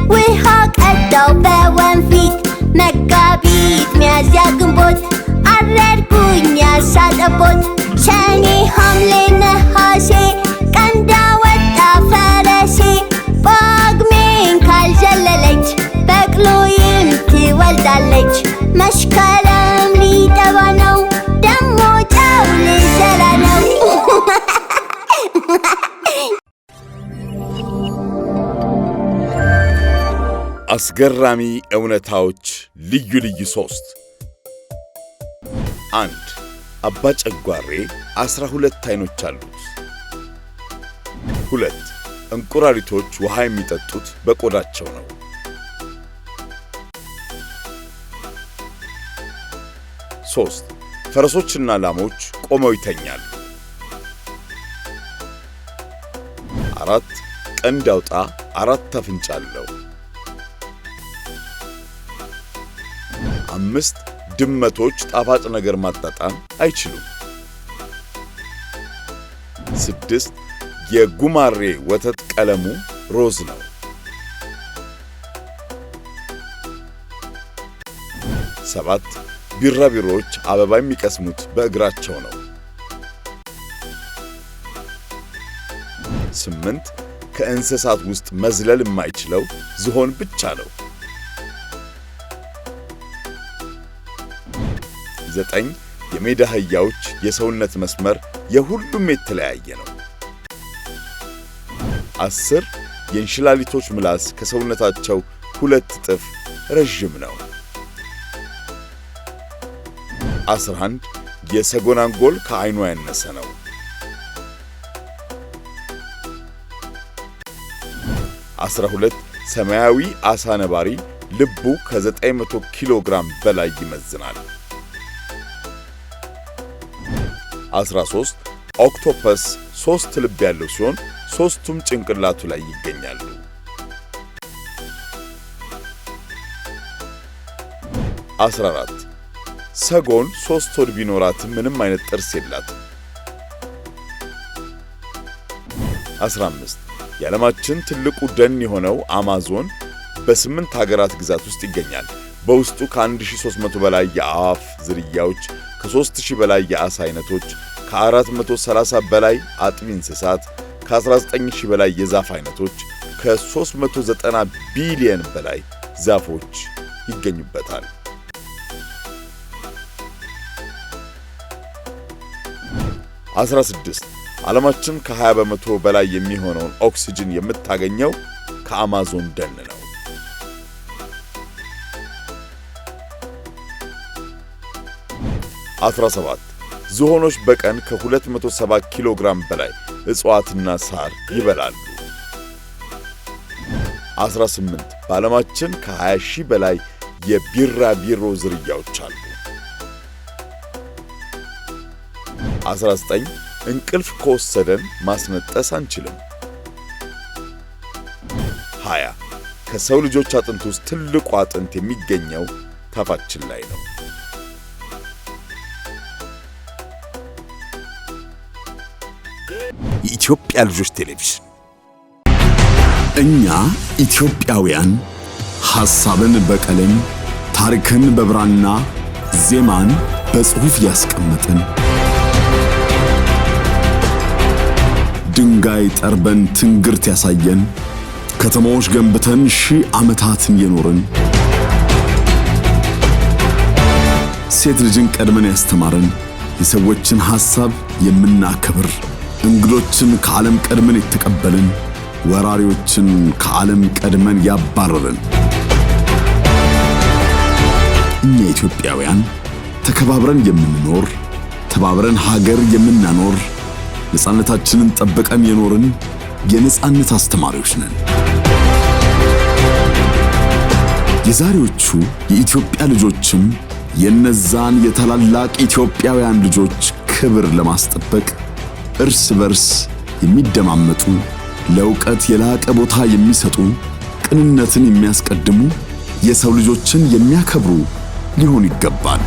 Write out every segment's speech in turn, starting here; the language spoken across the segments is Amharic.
ውሃ ቀዳው በወንፊት። መጋቢት ሚያዝያ ግንቦት አረድኩኝ ያሳ ጠቦት። ሰኔ ሐምሌ ነሐሴ ቀንዳ ወጣ ፈረሴ። ጳጉሜን ካልዘለለች በቅሎዬም ትወልዳለች። መስከረም ሊጠባ ነው ደሞ ጨው ልዘራ ነው። አስገራሚ እውነታዎች ልዩ ልዩ 3። 1. አባ ጨጓሬ 12 አይኖች አሉት። 2. እንቁራሪቶች ውሃ የሚጠጡት በቆዳቸው ነው። 3. ፈረሶችና ላሞች ቆመው ይተኛሉ። 4. ቀንድ አውጣ 4 አፍንጫ አለው። 5. ድመቶች ጣፋጭ ነገር ማጣጣም አይችሉም። 6. የጉማሬ ወተት ቀለሙ ሮዝ ነው። 7. ቢራቢሮዎች አበባ የሚቀስሙት በእግራቸው ነው። 8. ከእንስሳት ውስጥ መዝለል የማይችለው ዝሆን ብቻ ነው። 9. የሜዳ አህያዎች የሰውነት መስመር የሁሉም የተለያየ ነው። 10. የእንሽላሊቶች ምላስ ከሰውነታቸው 2 እጥፍ ረዥም ነው። 11. የሰጎን አንጎል ከዓይኗ ያነሰ ነው። 12. ሰማያዊ አሳ ነባሪ ልቡ ከ900 ኪሎ ግራም በላይ ይመዝናል። 13. ኦክቶፐስ 3 ልብ ያለው ሲሆን 3ቱም ጭንቅላቱ ላይ ይገኛሉ። 14. ሰጎን 3 ሆድ ቢኖራትም ምንም አይነት ጥርስ የላትም። 15. የዓለማችን ትልቁ ደን የሆነው አማዞን በ8 ሀገራት ግዛት ውስጥ ይገኛል። በውስጡ ከ1300 በላይ የአዕዋፍ ዝርያዎች፣ ከ3000 በላይ የዓሣ አይነቶች፣ ከ430 በላይ አጥቢ እንስሳት፣ ከ19000 በላይ የዛፍ አይነቶች፣ ከ390 ቢሊየን በላይ ዛፎች ይገኙበታል። 16. ዓለማችን ከ20 በመቶ በላይ የሚሆነውን ኦክሲጅን የምታገኘው ከአማዞን ደን ነው። 17. ዝሆኖች በቀን ከ270 ኪሎ ግራም በላይ እጽዋትና ሳር ይበላሉ። 18. በዓለማችን ከ20 ሺህ በላይ የቢራቢሮ ዝርያዎች አሉ። 19. እንቅልፍ ከወሰደን ማስነጠስ አንችልም። 20. ከሰው ልጆች አጥንት ውስጥ ትልቁ አጥንት የሚገኘው ታፋችን ላይ ነው። የኢትዮጵያ ልጆች ቴሌቪዥን። እኛ ኢትዮጵያውያን ሐሳብን በቀለም፣ ታሪክን በብራና፣ ዜማን በጽሑፍ ያስቀመጥን፣ ድንጋይ ጠርበን ትንግርት ያሳየን፣ ከተማዎች ገንብተን ሺህ ዓመታትን የኖርን፣ ሴት ልጅን ቀድመን ያስተማርን፣ የሰዎችን ሐሳብ የምናከብር፣ እንግዶችን ከዓለም ቀድመን የተቀበልን፣ ወራሪዎችን ከዓለም ቀድመን ያባረርን፣ እኛ ኢትዮጵያውያን ተከባብረን የምንኖር፣ ተባብረን ሀገር የምናኖር፣ ነጻነታችንን ጠብቀን የኖርን የነጻነት አስተማሪዎች ነን። የዛሬዎቹ የኢትዮጵያ ልጆችም የነዛን የታላላቅ ኢትዮጵያውያን ልጆች ክብር ለማስጠበቅ እርስ በርስ የሚደማመጡ፣ ለእውቀት የላቀ ቦታ የሚሰጡ፣ ቅንነትን የሚያስቀድሙ፣ የሰው ልጆችን የሚያከብሩ ሊሆኑ ይገባል።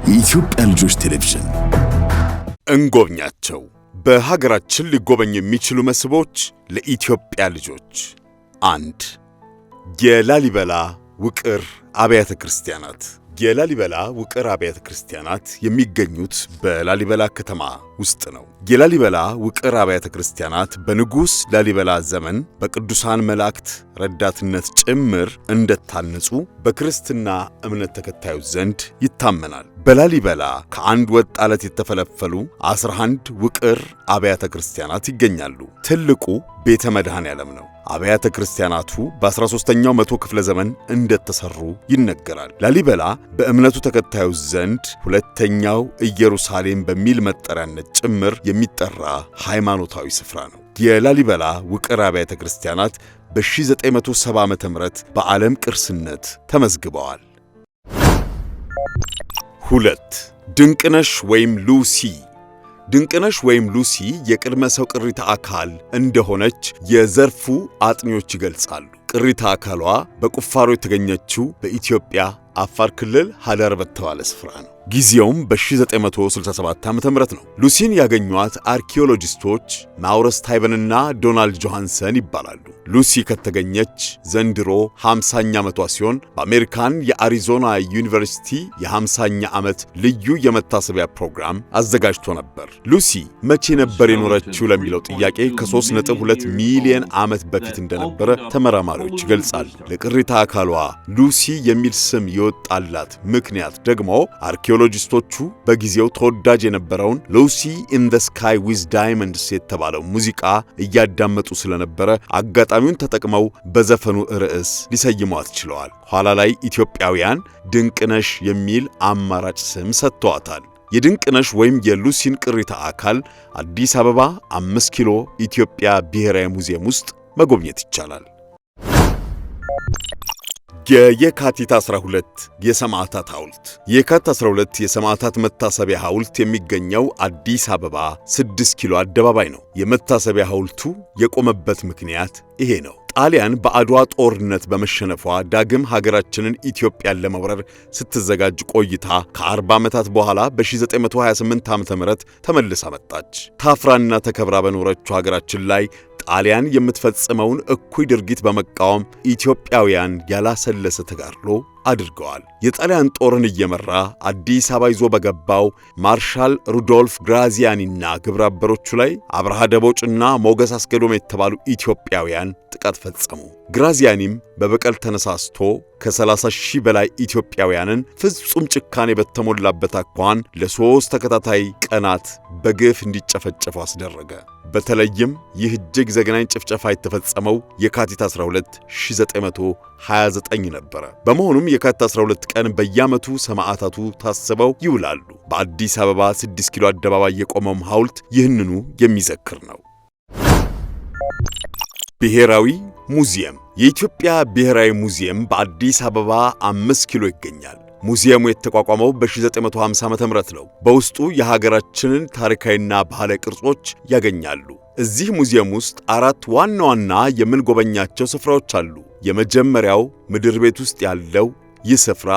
የኢትዮጵያ ልጆች ቴሌቪዥን። እንጎብኛቸው። በሀገራችን ሊጎበኙ የሚችሉ መስህቦች ለኢትዮጵያ ልጆች። 1. የላሊበላ ውቅር አብያተ ክርስቲያናት። የላሊበላ ውቅር አብያተ ክርስቲያናት የሚገኙት በላሊበላ ከተማ ውስጥ ነው። የላሊበላ ውቅር አብያተ ክርስቲያናት በንጉሥ ላሊበላ ዘመን በቅዱሳን መላእክት ረዳትነት ጭምር እንደታነጹ በክርስትና እምነት ተከታዮች ዘንድ ይታመናል። በላሊበላ ከአንድ ወጥ ዓለት የተፈለፈሉ 11 ውቅር አብያተ ክርስቲያናት ይገኛሉ። ትልቁ ቤተ መድኃኔ ዓለም ነው። አብያተ ክርስቲያናቱ በ13ኛው መቶ ክፍለ ዘመን እንደተሰሩ ይነገራል። ላሊበላ በእምነቱ ተከታዮች ዘንድ ሁለተኛው ኢየሩሳሌም በሚል መጠሪያነት ጭምር የሚጠራ ሃይማኖታዊ ስፍራ ነው። የላሊበላ ውቅር አብያተ ክርስቲያናት በ1970 ዓ.ም በዓለም ቅርስነት ተመዝግበዋል። 2. ድንቅነሽ ወይም ሉሲ። ድንቅነሽ ወይም ሉሲ የቅድመ ሰው ቅሪተ አካል እንደሆነች የዘርፉ አጥኚዎች ይገልጻሉ። ቅሪተ አካሏ በቁፋሮ የተገኘችው በኢትዮጵያ አፋር ክልል ሀደር በተባለ ስፍራ ነው። ጊዜውም በ1967 ዓ.ም ነው። ሉሲን ያገኟት አርኪኦሎጂስቶች ማውረስ ታይበንና ዶናልድ ጆሃንሰን ይባላሉ። ሉሲ ከተገኘች ዘንድሮ 50ኛ ዓመቷ ሲሆን በአሜሪካን የአሪዞና ዩኒቨርሲቲ የ50ኛ ዓመት ልዩ የመታሰቢያ ፕሮግራም አዘጋጅቶ ነበር። ሉሲ መቼ ነበር የኖረችው ለሚለው ጥያቄ ከ3.2 ሚሊዮን ዓመት በፊት እንደነበረ ተመራማሪዎች ይገልጻሉ። ለቅሪተ አካሏ ሉሲ የሚል ስም የወጣላት ምክንያት ደግሞ አርኪኦሎጂስቶቹ በጊዜው ተወዳጅ የነበረውን "Lucy in the Sky with Diamonds" የተባለው ሙዚቃ እያዳመጡ ስለነበረ አጋጣሚውን ተጠቅመው በዘፈኑ ርዕስ ሊሰይሟት ችለዋል። ኋላ ላይ ኢትዮጵያውያን ድንቅነሽ የሚል አማራጭ ስም ሰጥተዋታል። የድንቅነሽ ወይም የሉሲን ቅሪተ አካል አዲስ አበባ 5 ኪሎ ኢትዮጵያ ብሔራዊ ሙዚየም ውስጥ መጎብኘት ይቻላል። የየካቲት 12 የሰማዕታት ሐውልት። የካቲት 12 የሰማዕታት መታሰቢያ ሐውልት የሚገኘው አዲስ አበባ 6 ኪሎ አደባባይ ነው። የመታሰቢያ ሐውልቱ የቆመበት ምክንያት ይሄ ነው። ጣሊያን በአድዋ ጦርነት በመሸነፏ ዳግም ሀገራችንን ኢትዮጵያን ለመውረር ስትዘጋጅ ቆይታ ከ40 ዓመታት በኋላ በ1928 ዓ.ም ተመልሳ መጣች። ታፍራና ተከብራ በኖረችው ሀገራችን ላይ ጣሊያን የምትፈጽመውን እኩይ ድርጊት በመቃወም ኢትዮጵያውያን ያላሰለሰ ተጋድሎ አድርገዋል። የጣሊያን ጦርን እየመራ አዲስ አበባ ይዞ በገባው ማርሻል ሩዶልፍ ግራዚያኒና ግብረአበሮቹ ላይ አብርሃ ደቦጭና ሞገስ አስገዶም የተባሉ ኢትዮጵያውያን ጥቃት ፈጸሙ። ግራዚያኒም በበቀል ተነሳስቶ ከ30 ሺህ በላይ ኢትዮጵያውያንን ፍጹም ጭካኔ በተሞላበት አኳኋን ለ3 ተከታታይ ቀናት በግፍ እንዲጨፈጨፉ አስደረገ። በተለይም ይህ እጅግ ዘግናኝ ጭፍጨፋ የተፈጸመው የካቲት 12 1929 ነበረ። በመሆኑም የካቲት 12 ቀን በየዓመቱ ሰማዕታቱ ታስበው ይውላሉ። በአዲስ አበባ 6 ኪሎ አደባባይ የቆመውም ሐውልት ይህንኑ የሚዘክር ነው። ብሔራዊ ሙዚየም። የኢትዮጵያ ብሔራዊ ሙዚየም በአዲስ አበባ 5 ኪሎ ይገኛል። ሙዚየሙ የተቋቋመው በ1950 ዓ.ም ነው። በውስጡ የሀገራችንን ታሪካዊና ባህላዊ ቅርሶች ያገኛሉ። እዚህ ሙዚየም ውስጥ አራት ዋና ዋና የምንጎበኛቸው ስፍራዎች አሉ። የመጀመሪያው ምድር ቤት ውስጥ ያለው ይህ ስፍራ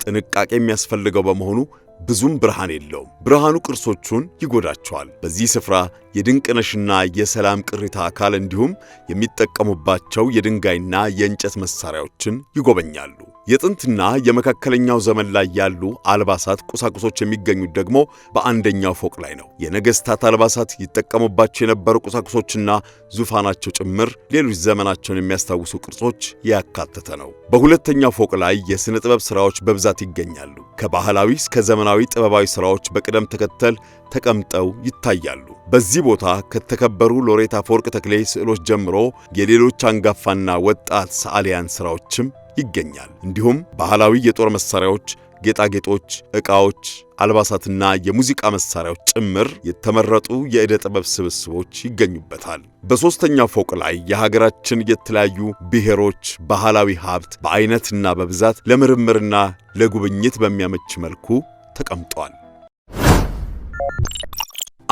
ጥንቃቄ የሚያስፈልገው በመሆኑ ብዙም ብርሃን የለውም። ብርሃኑ ቅርሶቹን ይጎዳቸዋል። በዚህ ስፍራ የድንቅነሽና የሰላም ቅሪተ አካል እንዲሁም የሚጠቀሙባቸው የድንጋይና የእንጨት መሳሪያዎችን ይጎበኛሉ። የጥንትና የመካከለኛው ዘመን ላይ ያሉ አልባሳት፣ ቁሳቁሶች የሚገኙት ደግሞ በአንደኛው ፎቅ ላይ ነው። የነገስታት አልባሳት፣ ይጠቀሙባቸው የነበሩ ቁሳቁሶችና ዙፋናቸው ጭምር ሌሎች ዘመናቸውን የሚያስታውሱ ቅርሶች ያካተተ ነው። በሁለተኛው ፎቅ ላይ የሥነ ጥበብ ሥራዎች በብዛት ይገኛሉ። ከባህላዊ እስከ ዘመናዊ ጥበባዊ ሥራዎች በቅደም ተከተል ተቀምጠው ይታያሉ። በዚህ ቦታ ከተከበሩ ሎሬት አፈወርቅ ተክሌ ስዕሎች ጀምሮ የሌሎች አንጋፋና ወጣት ሰዓሊያን ሥራዎችም ይገኛል። እንዲሁም ባህላዊ የጦር መሳሪያዎች፣ ጌጣጌጦች፣ ዕቃዎች፣ አልባሳትና የሙዚቃ መሳሪያዎች ጭምር የተመረጡ የዕደ ጥበብ ስብስቦች ይገኙበታል። በሦስተኛው ፎቅ ላይ የሀገራችን የተለያዩ ብሔሮች ባህላዊ ሀብት በአይነትና በብዛት ለምርምርና ለጉብኝት በሚያመች መልኩ ተቀምጧል።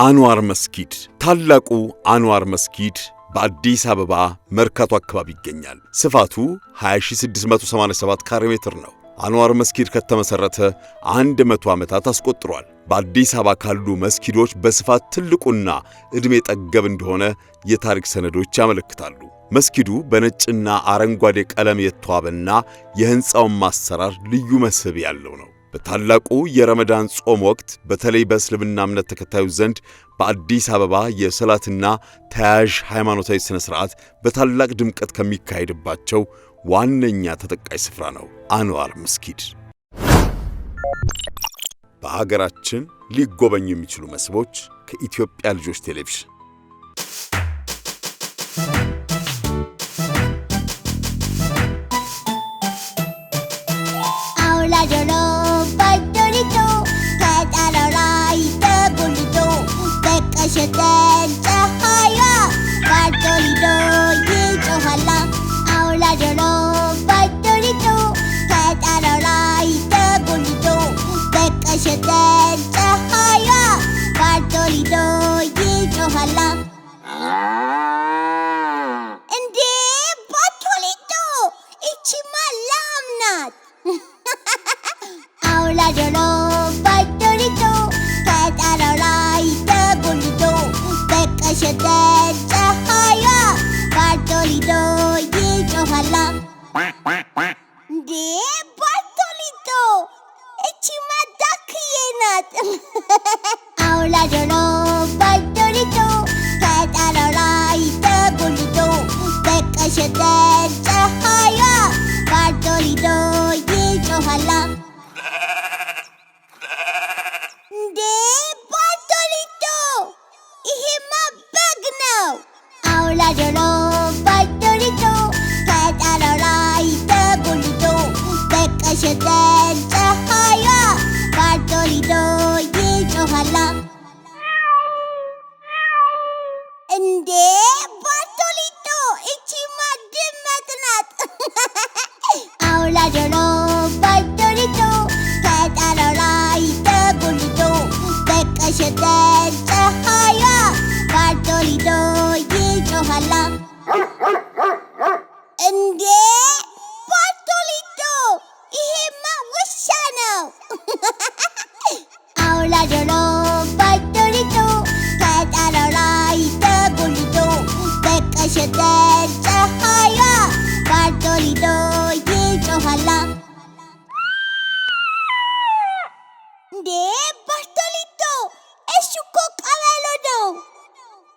አንዋር መስጊድ። ታላቁ አንዋር መስጊድ በአዲስ አበባ መርካቶ አካባቢ ይገኛል። ስፋቱ 20687 ካሬ ሜትር ነው። አንዋር መስጊድ ከተመሠረተ 100 ዓመታት አስቆጥሯል። በአዲስ አበባ ካሉ መስጊዶች በስፋት ትልቁና ዕድሜ ጠገብ እንደሆነ የታሪክ ሰነዶች ያመለክታሉ። መስጊዱ በነጭና አረንጓዴ ቀለም የተዋበና የሕንፃውን ማሰራር ልዩ መስህብ ያለው ነው። በታላቁ የረመዳን ጾም ወቅት በተለይ በእስልምና እምነት ተከታዮች ዘንድ በአዲስ አበባ የሰላትና ተያያዥ ሃይማኖታዊ ሥነ ሥርዓት በታላቅ ድምቀት ከሚካሄድባቸው ዋነኛ ተጠቃሽ ስፍራ ነው አንዋር መስጊድ። በሀገራችን ሊጎበኙ የሚችሉ መስህቦች ከኢትዮጵያ ልጆች ቴሌቪዥን። አውላ ዶሮ ባዶሪቶ ከጣራው ላይ ተጎልቶ በቀሸተን ፀሐይዋ ባዶሪቶ ይጮኻላ። አውላ ዶሮ ባዶሪቶ ከጣራው ላይ ተጎልቶ በቀሸተን ፀሐይዋ ባዶሪቶ ይጮኻላ። እንዴ ባቶሊቶ፣ ይቺማ ላም ናት። አውላ ዶሮ ባዶሪቶ ከጣራው ላይ ተጎልቶ በቀሸተን ፀሐይዋ ባዶሪቶ ይጮኻላ። እንዴ ባቶሊቶ፣ እቺማ ዳክዬ ናት። አውላ ዶሮ ባዶሪቶ ከጣራው ላይ ተጎልቶ በቀሸተን ፀሐይዋ ባዶሪቶ ይጮኻላ። እንዴ ባቶሊቶ፣ ይሄማ በግ ነው። አውላ ዶሮ ባዶሪቶ ከጣራው ላይ ተጎልቶ በቀሸተን ፀሐይዋ ባዶሪቶ ይጮኻላ። እንዴ ባቶሊቶ፣ እቺማ ድመት ናት። አውላ ዶሮ ባዶሪቶ ከጣራው ላይ ተጎልቶ በቀሸተን ፀሐይዋ ባዶሪቶ ይጮኻላ። እንዴ ባቶሊቶ፣ ይሄማ ውሻ ነው። አውላ ዶሮ ባዶሪቶ ከጣራው ላይ ተጎልቶ በቀሸተን ፀሐይዋ ባዶሪቶ ይጮኻላ። እንዴ ባቶሊቶ፣ እሱ እኮ ቀበሮ ነው።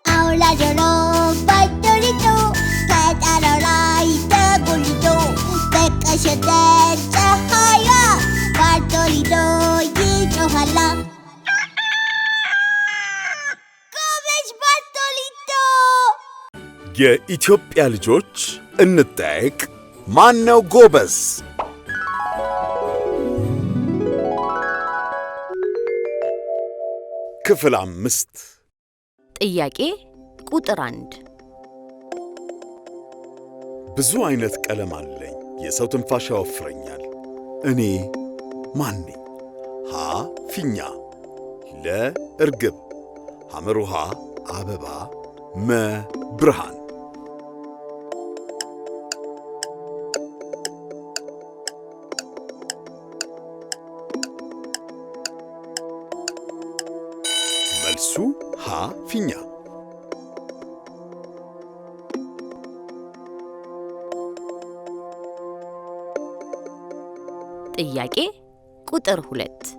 አውላ ዶሮ ባዶሪቶ ከጣራው ላይ ተጎልቶ በቀሸተን ፀሐይዋ ባዶሪቶ ይጮኻላ። ጎበዝ ባቶሊቶ። የኢትዮጵያ ልጆች እንጠያየቅ። ማነው ጎበዝ? ክፍል 5። ጥያቄ ቁጥር 1። ብዙ አይነት ቀለም አለኝ። የሰው ትንፋሽ ያወፍረኛል። እኔ ማን ነኝ? ሀ ፊኛ፣ ለ እርግብ፣ ሐመሩሃ አበባ፣ መ ብርሃን። መልሱ ሀ ፊኛ። ጥያቄ ቁጥር 2።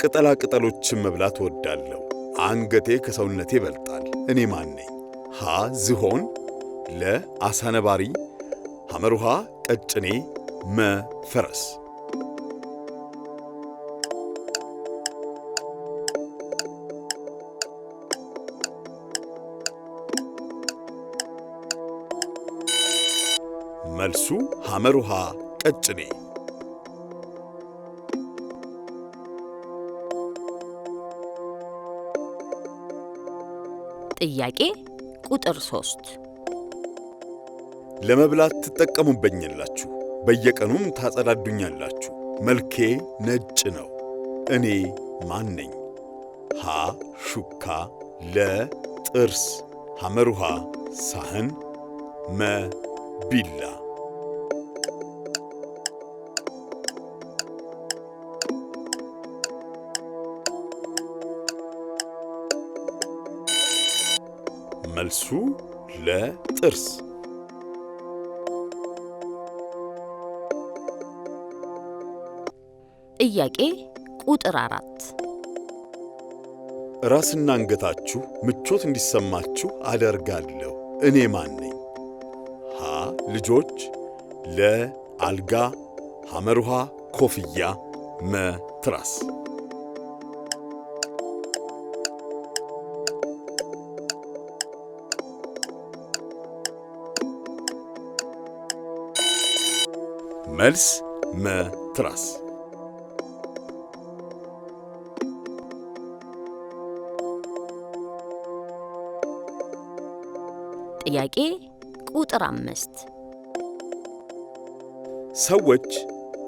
ቅጠላ ቅጠሎችን መብላት እወዳለሁ። አንገቴ ከሰውነቴ ይበልጣል። እኔ ማን ነኝ? ሀ ዝሆን፣ ለ አሳ ነባሪ፣ ሐመሩሃ ቀጭኔ፣ መ ፈረስ። መልሱ ሐመሩሃ ቀጭኔ። ጥያቄ ቁጥር 3። ለመብላት ትጠቀሙበኛላችሁ፣ በየቀኑም ታጸዳዱኛላችሁ። መልኬ ነጭ ነው። እኔ ማን ነኝ? ሀ ሹካ፣ ለ ጥርስ፣ ሐመሩሃ ሳህን፣ መ ቢላ። መልሱ ለ ጥርስ። ጥያቄ ቁጥር 4። ራስና አንገታችሁ ምቾት እንዲሰማችሁ አደርጋለሁ። እኔ ማን ነኝ? ሀ ልጆች፣ ለ አልጋ፣ ሐመርሃ ኮፍያ፣ መ ትራስ። መልስ መ ትራስ። ጥያቄ ቁጥር 5። ሰዎች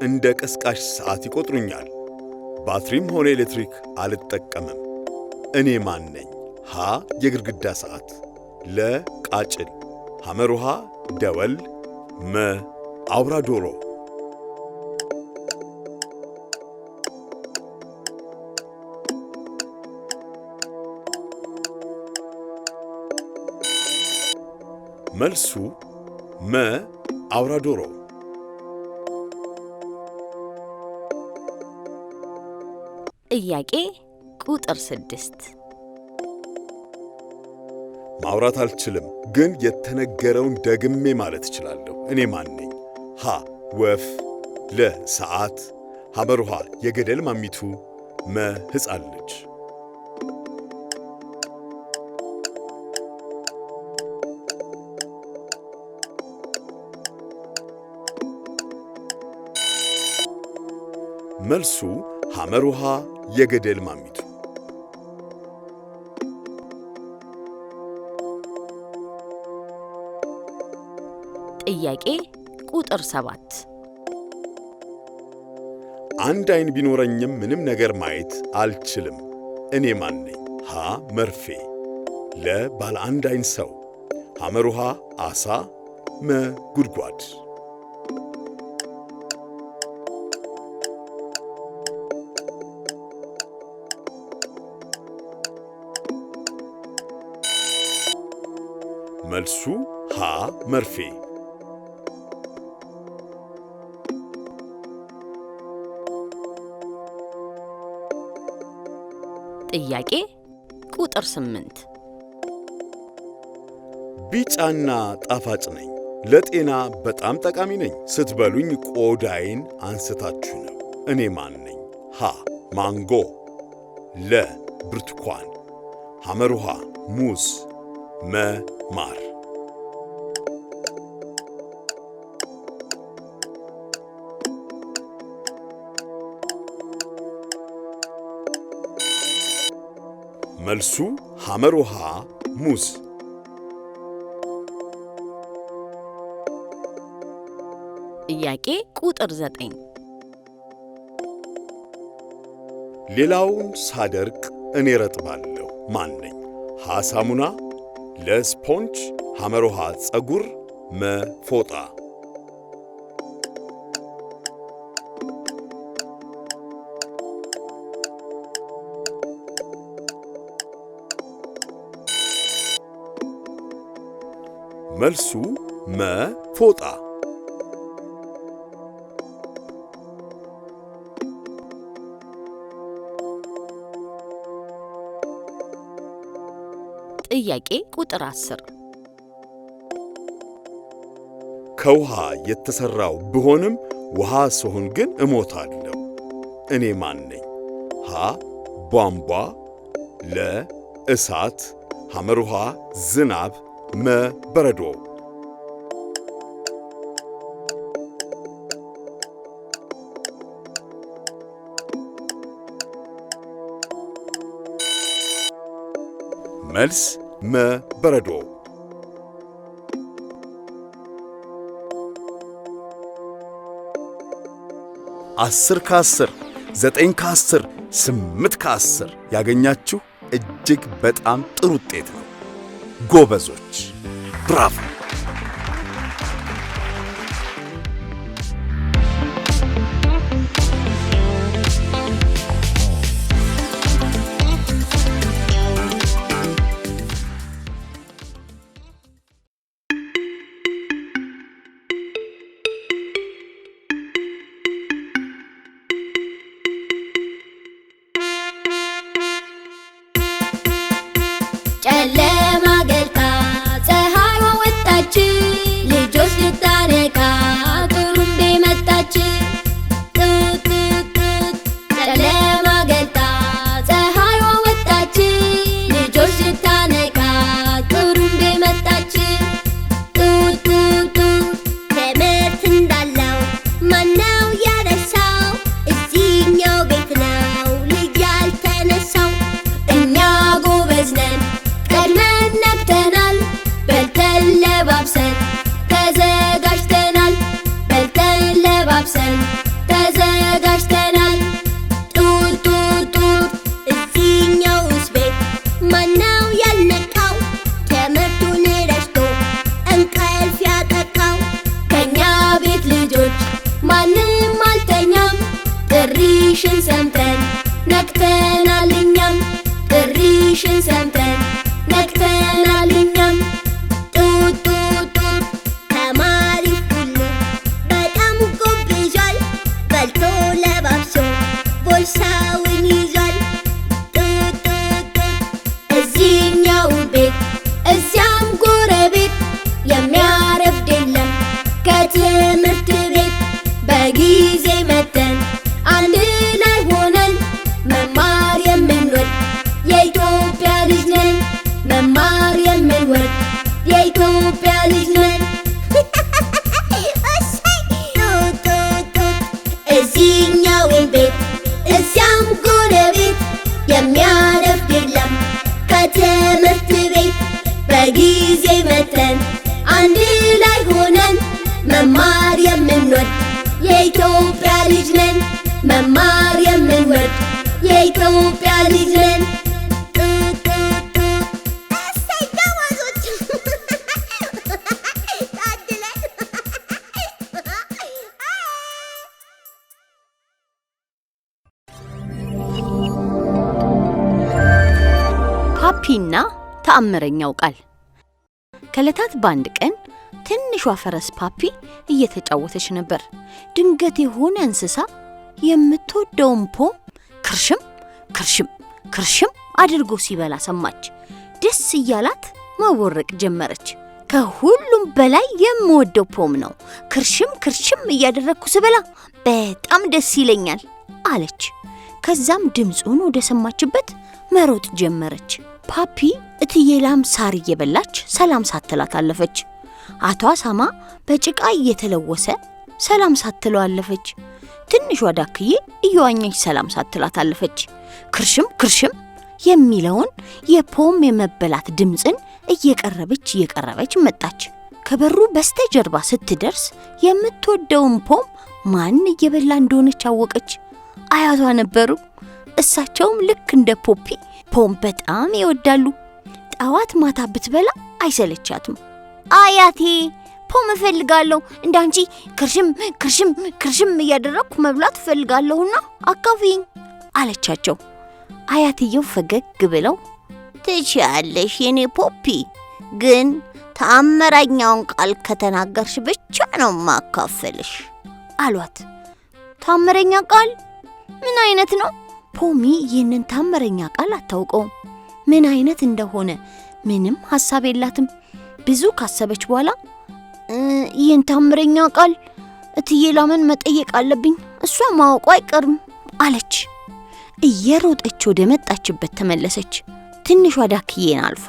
እንደ ቀስቃሽ ሰዓት ይቆጥሩኛል። ባትሪም ሆነ ኤሌክትሪክ አልጠቀምም። እኔ ማን ነኝ? ሀ የግድግዳ ሰዓት፣ ለ ቃጭል፣ ሐመርሃ ደወል፣ መ አውራ ዶሮ። መልሱ መ አውራ ዶሮ። ጥያቄ ቁጥር 6። ማውራት አልችልም፣ ግን የተነገረውን ደግሜ ማለት እችላለሁ። እኔ ማን ነኝ? ሀ ወፍ፣ ለ ሰዓት፣ ሐመርሃ የገደል ማሚቱ፣ መ ሕፃን ልጅ። መልሱ ሐመርሃ የገደል ማሚቱ። ጥያቄ ቁጥር 7። አንድ አይን ቢኖረኝም ምንም ነገር ማየት አልችልም። እኔ ማን ነኝ? ሀ መርፌ፣ ለ ባለ አንድ አይን ሰው፣ ሐመርሃ አሳ፣ መ ጉድጓድ። መልሱ ሀ መርፌ። ጥያቄ ቁጥር 8። ቢጫና ጣፋጭ ነኝ። ለጤና በጣም ጠቃሚ ነኝ። ስትበሉኝ ቆዳዬን አንስታችሁ ነው። እኔ ማን ነኝ? ሀ ማንጎ፣ ለ ብርቱካን፣ ሐመርሃ ሙዝ፣ መ ማር። መልሱ ሐመርሃ ሙዝ። ጥያቄ ቁጥር 9። ሌላውን ሳደርቅ እኔ ረጥባለሁ። ማን ነኝ? ሀ ሳሙና፣ ለ ስፖንጅ፣ ሐመርሃ ፀጉር፣ መ ፎጣ። መልሱ መ ፎጣ። ጥያቄ ቁጥር 10። ከውሃ የተሰራው ብሆንም ውሃ ስሆን ግን እሞታለሁ። እኔ ማን ነኝ? ሀ ቧንቧ፣ ለ እሳት፣ ሐመርሃ ዝናብ፣ መ በረዶ። መልስ መ በረዶ። 10 ከ10፣ 9 ከ10፣ 8 ከ10 ያገኛችሁ እጅግ በጣም ጥሩ ውጤት ነው። ጎበዞች፣ ብራቮ! የኢትዮጵያ ልጅ ነን። እሰይ! ጡት ጡት ጡት እዚህኛውን ቤት እዚያም ጎረቤት የሚያረፍድ የለም ከትምህርት ቤት በጊዜ መተን አንድ ላይ ሆነን መማር የምንወድ የኢትዮጵያ ልጅ ነን። መማር የምንወድ የኢትዮጵያ ልጅ ነን። ጡት ጡት ጡት። እሰይ ጎበዞች! ታድለን! ፓፒና ተአምረኛው ቃል። ከዕለታት በአንድ ቀን ትንሿ ፈረስ ፓፒ እየተጫወተች ነበር። ድንገት የሆነ እንስሳ የምትወደውን ፖም ክርሽም ክርሽም ክርሽም አድርጎ ሲበላ ሰማች። ደስ እያላት መቦረቅ ጀመረች። ከሁሉም በላይ የምወደው ፖም ነው። ክርሽም ክርሽም እያደረግኩ ስበላ በጣም ደስ ይለኛል አለች። ከዛም ድምፁን ወደ ሰማችበት መሮጥ ጀመረች። ፓፒ እትዬ ላም ሳር እየበላች ሰላም ሳትላት አለፈች። አቶ አሳማ በጭቃ እየተለወሰ ሰላም ሳትለው አለፈች። ትንሿ ዳክዬ እየዋኘች ሰላም ሳትላት አለፈች። ክርሽም ክርሽም የሚለውን የፖም የመበላት ድምፅን እየቀረበች እየቀረበች መጣች። ከበሩ በስተጀርባ ስትደርስ የምትወደውን ፖም ማን እየበላ እንደሆነች አወቀች። አያቷ ነበሩ። እሳቸውም ልክ እንደ ፖፒ ፖም በጣም ይወዳሉ። ጠዋት ማታ ብትበላ አይሰለቻትም። አያቴ ፖም እፈልጋለሁ፣ እንዳንቺ ክርሽም ክርሽም ክርሽም እያደረግኩ መብላት እፈልጋለሁና አካፍይኝ አለቻቸው። አያትየው ፈገግ ብለው ትችያለሽ የኔ ፖፒ፣ ግን ተአምረኛውን ቃል ከተናገርሽ ብቻ ነው ማካፈልሽ አሏት። ታምረኛ ቃል ምን አይነት ነው? ፖሚ ይህንን ታምረኛ ቃል አታውቀውም። ምን አይነት እንደሆነ ምንም ሐሳብ የላትም። ብዙ ካሰበች በኋላ ይህን ታምረኛ ቃል እትዬ ላምን መጠየቅ አለብኝ፣ እሷ ማወቋ አይቀርም አለች። እየሮጠች ወደ መጣችበት ተመለሰች። ትንሿ ዳክዬን አልፋ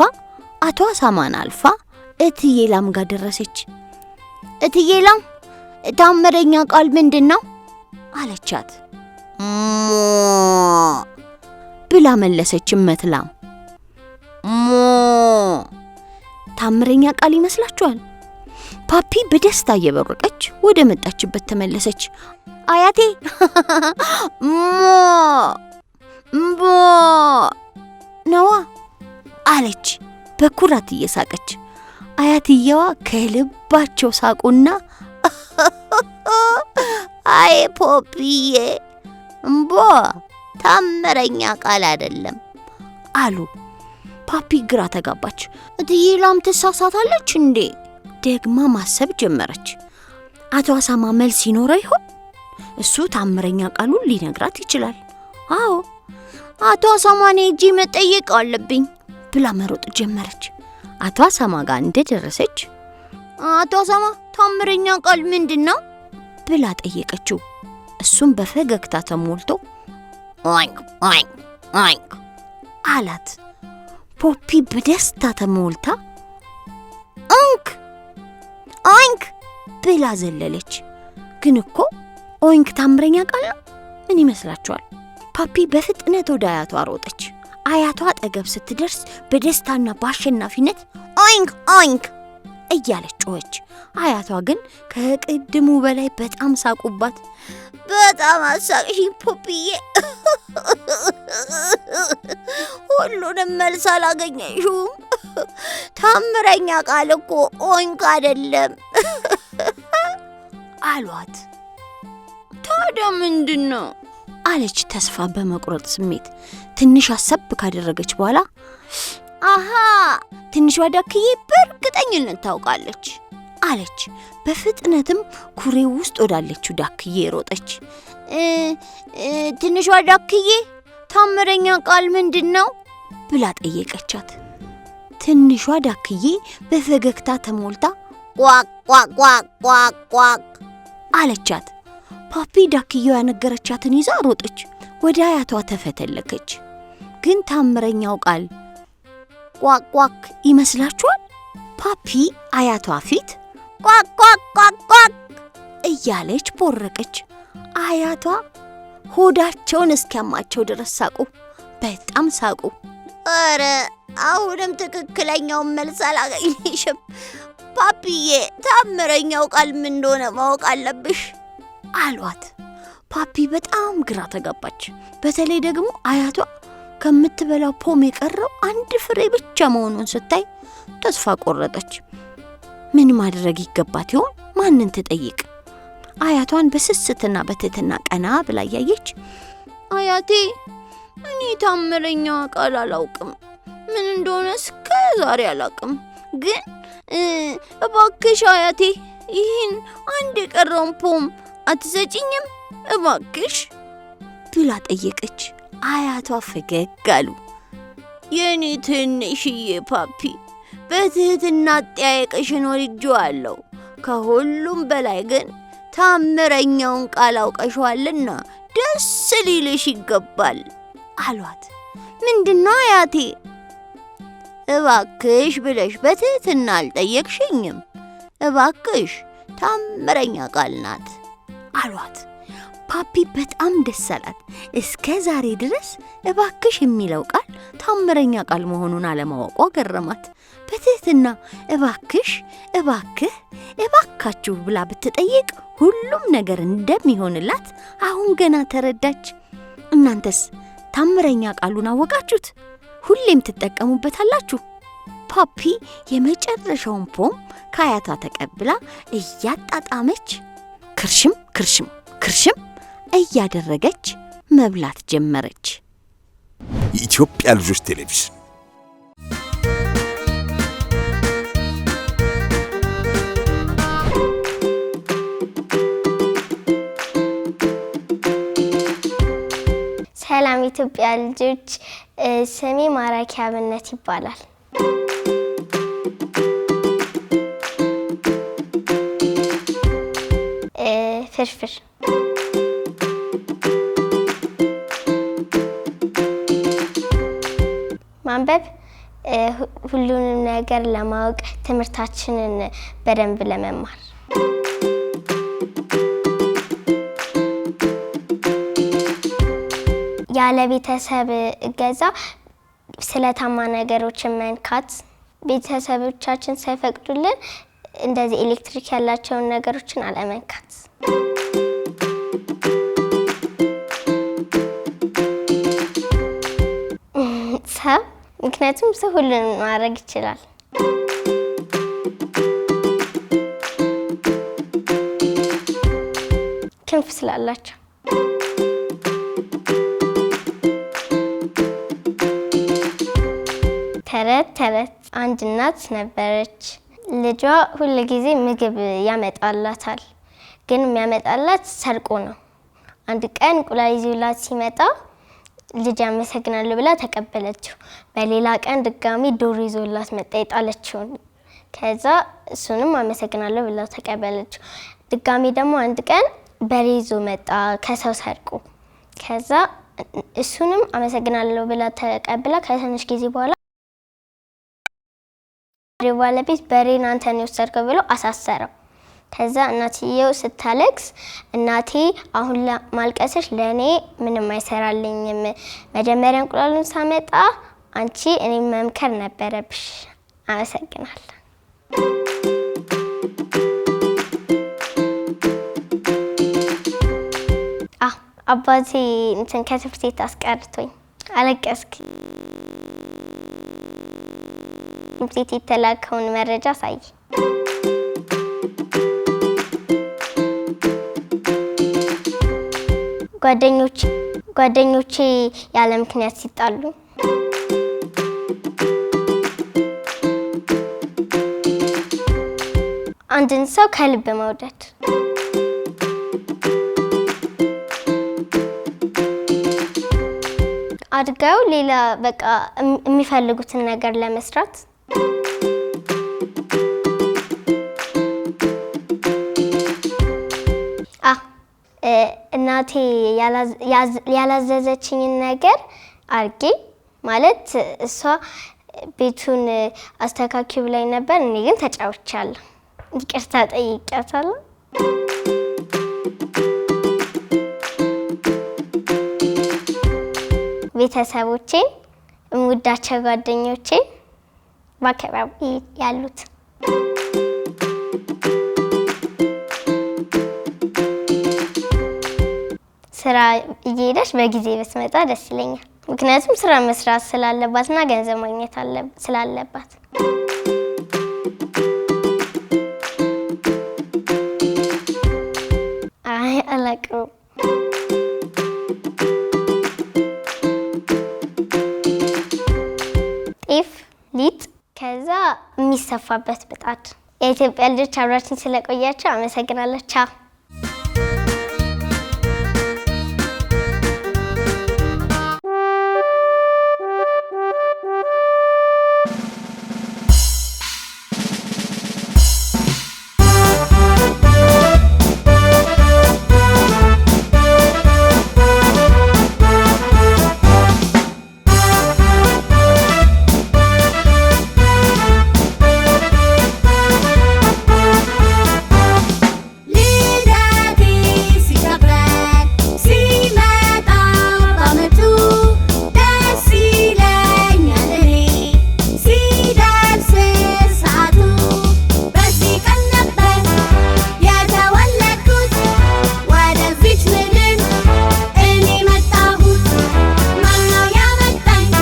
አቶ አሳማን አልፋ እትዬ ላም ጋር ደረሰች። እትዬ ላም ታምረኛ ቃል ምንድን ነው አለቻት። ሞ ብላ መለሰች እመት ላም። ሞ ታምረኛ ቃል ይመስላችኋል? ፓፒ በደስታ እየበረቀች ወደ መጣችበት ተመለሰች። አያቴ ሞ ሞ ነዋ አለች በኩራት እየሳቀች። አያትየዋ ከልባቸው ሳቁና አይ ፖፒዬ፣ እምቦ ታምረኛ ቃል አይደለም አሉ። ፓፒ ግራ ተጋባች። እትዬ ላም ትሳሳታለች እንዴ? ደግማ ማሰብ ጀመረች። አቶ አሳማ መልስ ይኖረው ይሆን? እሱ ታምረኛ ቃሉን ሊነግራት ይችላል። አዎ አቶ አሳማን ሄጄ መጠየቅ አለብኝ ብላ መሮጥ ጀመረች። አቶ አሳማ ጋር እንደደረሰች አቶ አሳማ ታምረኛ ቃል ምንድን ነው ብላ ጠየቀችው። እሱም በፈገግታ ተሞልቶ Oink oink oink አላት። ፖፒ በደስታ ተሞልታ oink oink ብላ ዘለለች። ግን እኮ oink ታምረኛ ቃል ነው? ምን ይመስላችኋል? ፓፒ በፍጥነት ወደ አያቷ ሮጠች። አያቷ አጠገብ ስትደርስ በደስታና በአሸናፊነት Oink oink እያለች ጮኸች። አያቷ ግን ከቅድሙ በላይ በጣም ሳቁባት። በጣም አሳቅሽኝ ፖፒዬ። ሁሉንም መልስ አላገኘሽውም። ታምረኛ ቃል እኮ oink አይደለም አሏት። ታዲያ ምንድን ነው አለች ተስፋ በመቁረጥ ስሜት። ትንሽ አሰብ ካደረገች በኋላ አሃ ትንሿ ዳክዬ በእርግጠኝነት ታውቃለች አለች። በፍጥነትም ኩሬው ውስጥ ወዳለችው ዳክዬ ሮጠች። ትንሿ ዳክዬ ታምረኛ ቃል ምንድን ነው ብላ ጠየቀቻት። ትንሿ ዳክዬ በፈገግታ ተሞልታ ቋቅ ቋቅ ቋቅ ቋቅ ቋቅ አለቻት። ፓፒ ዳክዬዋ ያነገረቻትን ይዛ ሮጠች። ወደ አያቷ ተፈተለከች። ግን ታምረኛው ቃል ቋቅ ቋቅ ይመስላችኋል? ፓፒ አያቷ ፊት ቋቅ ቋቅ ቋቅ ቋቅ እያለች ቦረቀች። አያቷ ሆዳቸውን እስኪያማቸው ድረስ ሳቁ። በጣም ሳቁ። ኧረ አሁንም ትክክለኛውን መልስ አላገኘሽም ፓፒዬ። ታምረኛው ቃል ምን እንደሆነ ማወቅ አለብሽ አሏት። ፓፒ በጣም ግራ ተጋባች። በተለይ ደግሞ አያቷ ከምትበላው ፖም የቀረው አንድ ፍሬ ብቻ መሆኑን ስታይ ተስፋ ቆረጠች። ምን ማድረግ ይገባት ይሆን? ማንን ትጠይቅ? አያቷን በስስትና በትህትና ቀና ብላ እያየች አያቴ፣ እኔ ታምረኛ ቃል አላውቅም፣ ምን እንደሆነ እስከ ዛሬ አላውቅም። ግን እባክሽ አያቴ ይህን አንድ የቀረውን ፖም አትሰጪኝም እባክሽ ብላ ጠየቀች። አያቷ ፈገግ አሉ። የኔ ትንሽዬ ፓፒ፣ በትህትና አጠያየቅሽን ወድጄዋለሁ። ከሁሉም በላይ ግን ታምረኛውን ቃል አውቀሽዋልና ደስ ሊልሽ ይገባል አሏት። ምንድነው አያቴ? እባክሽ ብለሽ በትህትና አልጠየቅሽኝም። እባክሽ ታምረኛ ቃል ናት አሏት። ፓፒ በጣም ደስ አላት። እስከ ዛሬ ድረስ እባክሽ የሚለው ቃል ታምረኛ ቃል መሆኑን አለማወቋ ገረማት። በትህትና እባክሽ፣ እባክህ፣ እባካችሁ ብላ ብትጠይቅ ሁሉም ነገር እንደሚሆንላት አሁን ገና ተረዳች። እናንተስ ታምረኛ ቃሉን አወቃችሁት? ሁሌም ትጠቀሙበታላችሁ? ፓፒ የመጨረሻውን ፖም ከአያቷ ተቀብላ እያጣጣመች ክርሽም ክርሽም ክርሽም እያደረገች መብላት ጀመረች። የኢትዮጵያ ልጆች ቴሌቪዥን። ሰላም ኢትዮጵያ ልጆች፣ ስሜ ማራኪ አብነት ይባላል። ፍርፍር። ማንበብ ሁሉንም ነገር ለማወቅ፣ ትምህርታችንን በደንብ ለመማር። ያለ ቤተሰብ እገዛ ስለታማ ነገሮችን መንካት፣ ቤተሰቦቻችን ሳይፈቅዱልን እንደዚህ ኤሌክትሪክ ያላቸውን ነገሮችን አለመንካት። ሰው፣ ምክንያቱም ሰው ሁሉንም ማድረግ ይችላል። ክንፍ ስላላቸው። ተረት ተረት። አንድ እናት ነበረች። ልጇ ሁል ጊዜ ምግብ ያመጣላታል። ግን የሚያመጣላት ሰርቆ ነው። አንድ ቀን እንቁላል ይዞላት ሲመጣ ልጅ አመሰግናለሁ ብላ ተቀበለችው። በሌላ ቀን ድጋሚ ዶሮ ይዞላት መጣ የጣለችውን። ከዛ እሱንም አመሰግናለሁ ብላ ተቀበለችው። ድጋሚ ደግሞ አንድ ቀን በሬ ይዞ መጣ ከሰው ሰርቆ። ከዛ እሱንም አመሰግናለሁ ብላ ተቀብላ ከትንሽ ጊዜ በኋላ ባለቤት በሬን አንተ ነው የወሰድከው ብሎ አሳሰረው። ከዛ እናትየው ስታለቅስ እናቴ አሁን ማልቀስሽ ለእኔ ምንም አይሰራልኝም። መጀመሪያ እንቁላሉን ሳመጣ አንቺ እኔ መምከር ነበረብሽ። አመሰግናለሁ። አባቴ እንትን ከትምህርት ቤት አስቀርቶኝ አለቀስክ። ትምህርት ቤት የተላከውን መረጃ አሳይ። ጓደኞቼ ያለ ምክንያት ሲጣሉ፣ አንድን ሰው ከልብ መውደድ፣ አድገው ሌላ በቃ የሚፈልጉትን ነገር ለመስራት። እናቴ ያላዘዘችኝን ነገር አርጌ ማለት እሷ ቤቱን አስተካክዪ ብላኝ ነበር። እኔ ግን ተጫውቻለሁ። ይቅርታ ጠይቄያታለሁ። ቤተሰቦቼን፣ የምወዳቸው ጓደኞቼን፣ በአካባቢ ያሉት። ስራ እየሄደች በጊዜ ብትመጣ ደስ ይለኛል። ምክንያቱም ስራ መስራት ስላለባትና ገንዘብ ማግኘት ስላለባት። አይ፣ አላውቅም። ጤፍ፣ ሊጥ፣ ከዛ የሚሰፋበት ምጣድ። የኢትዮጵያ ልጆች፣ አብራችን ስለቆያችሁ አመሰግናለሁ። ቻው። ልደቴ ሲከበር ሲመጣ በዓመቱ ደስ ይለኛል እኔ ሲደርስ ሰዓቱ። በዚህ ቀን ነበር የተወለድኩት፣ ወደዚች ምድር እኔ መጣሁት። ማነው ያመጣኝ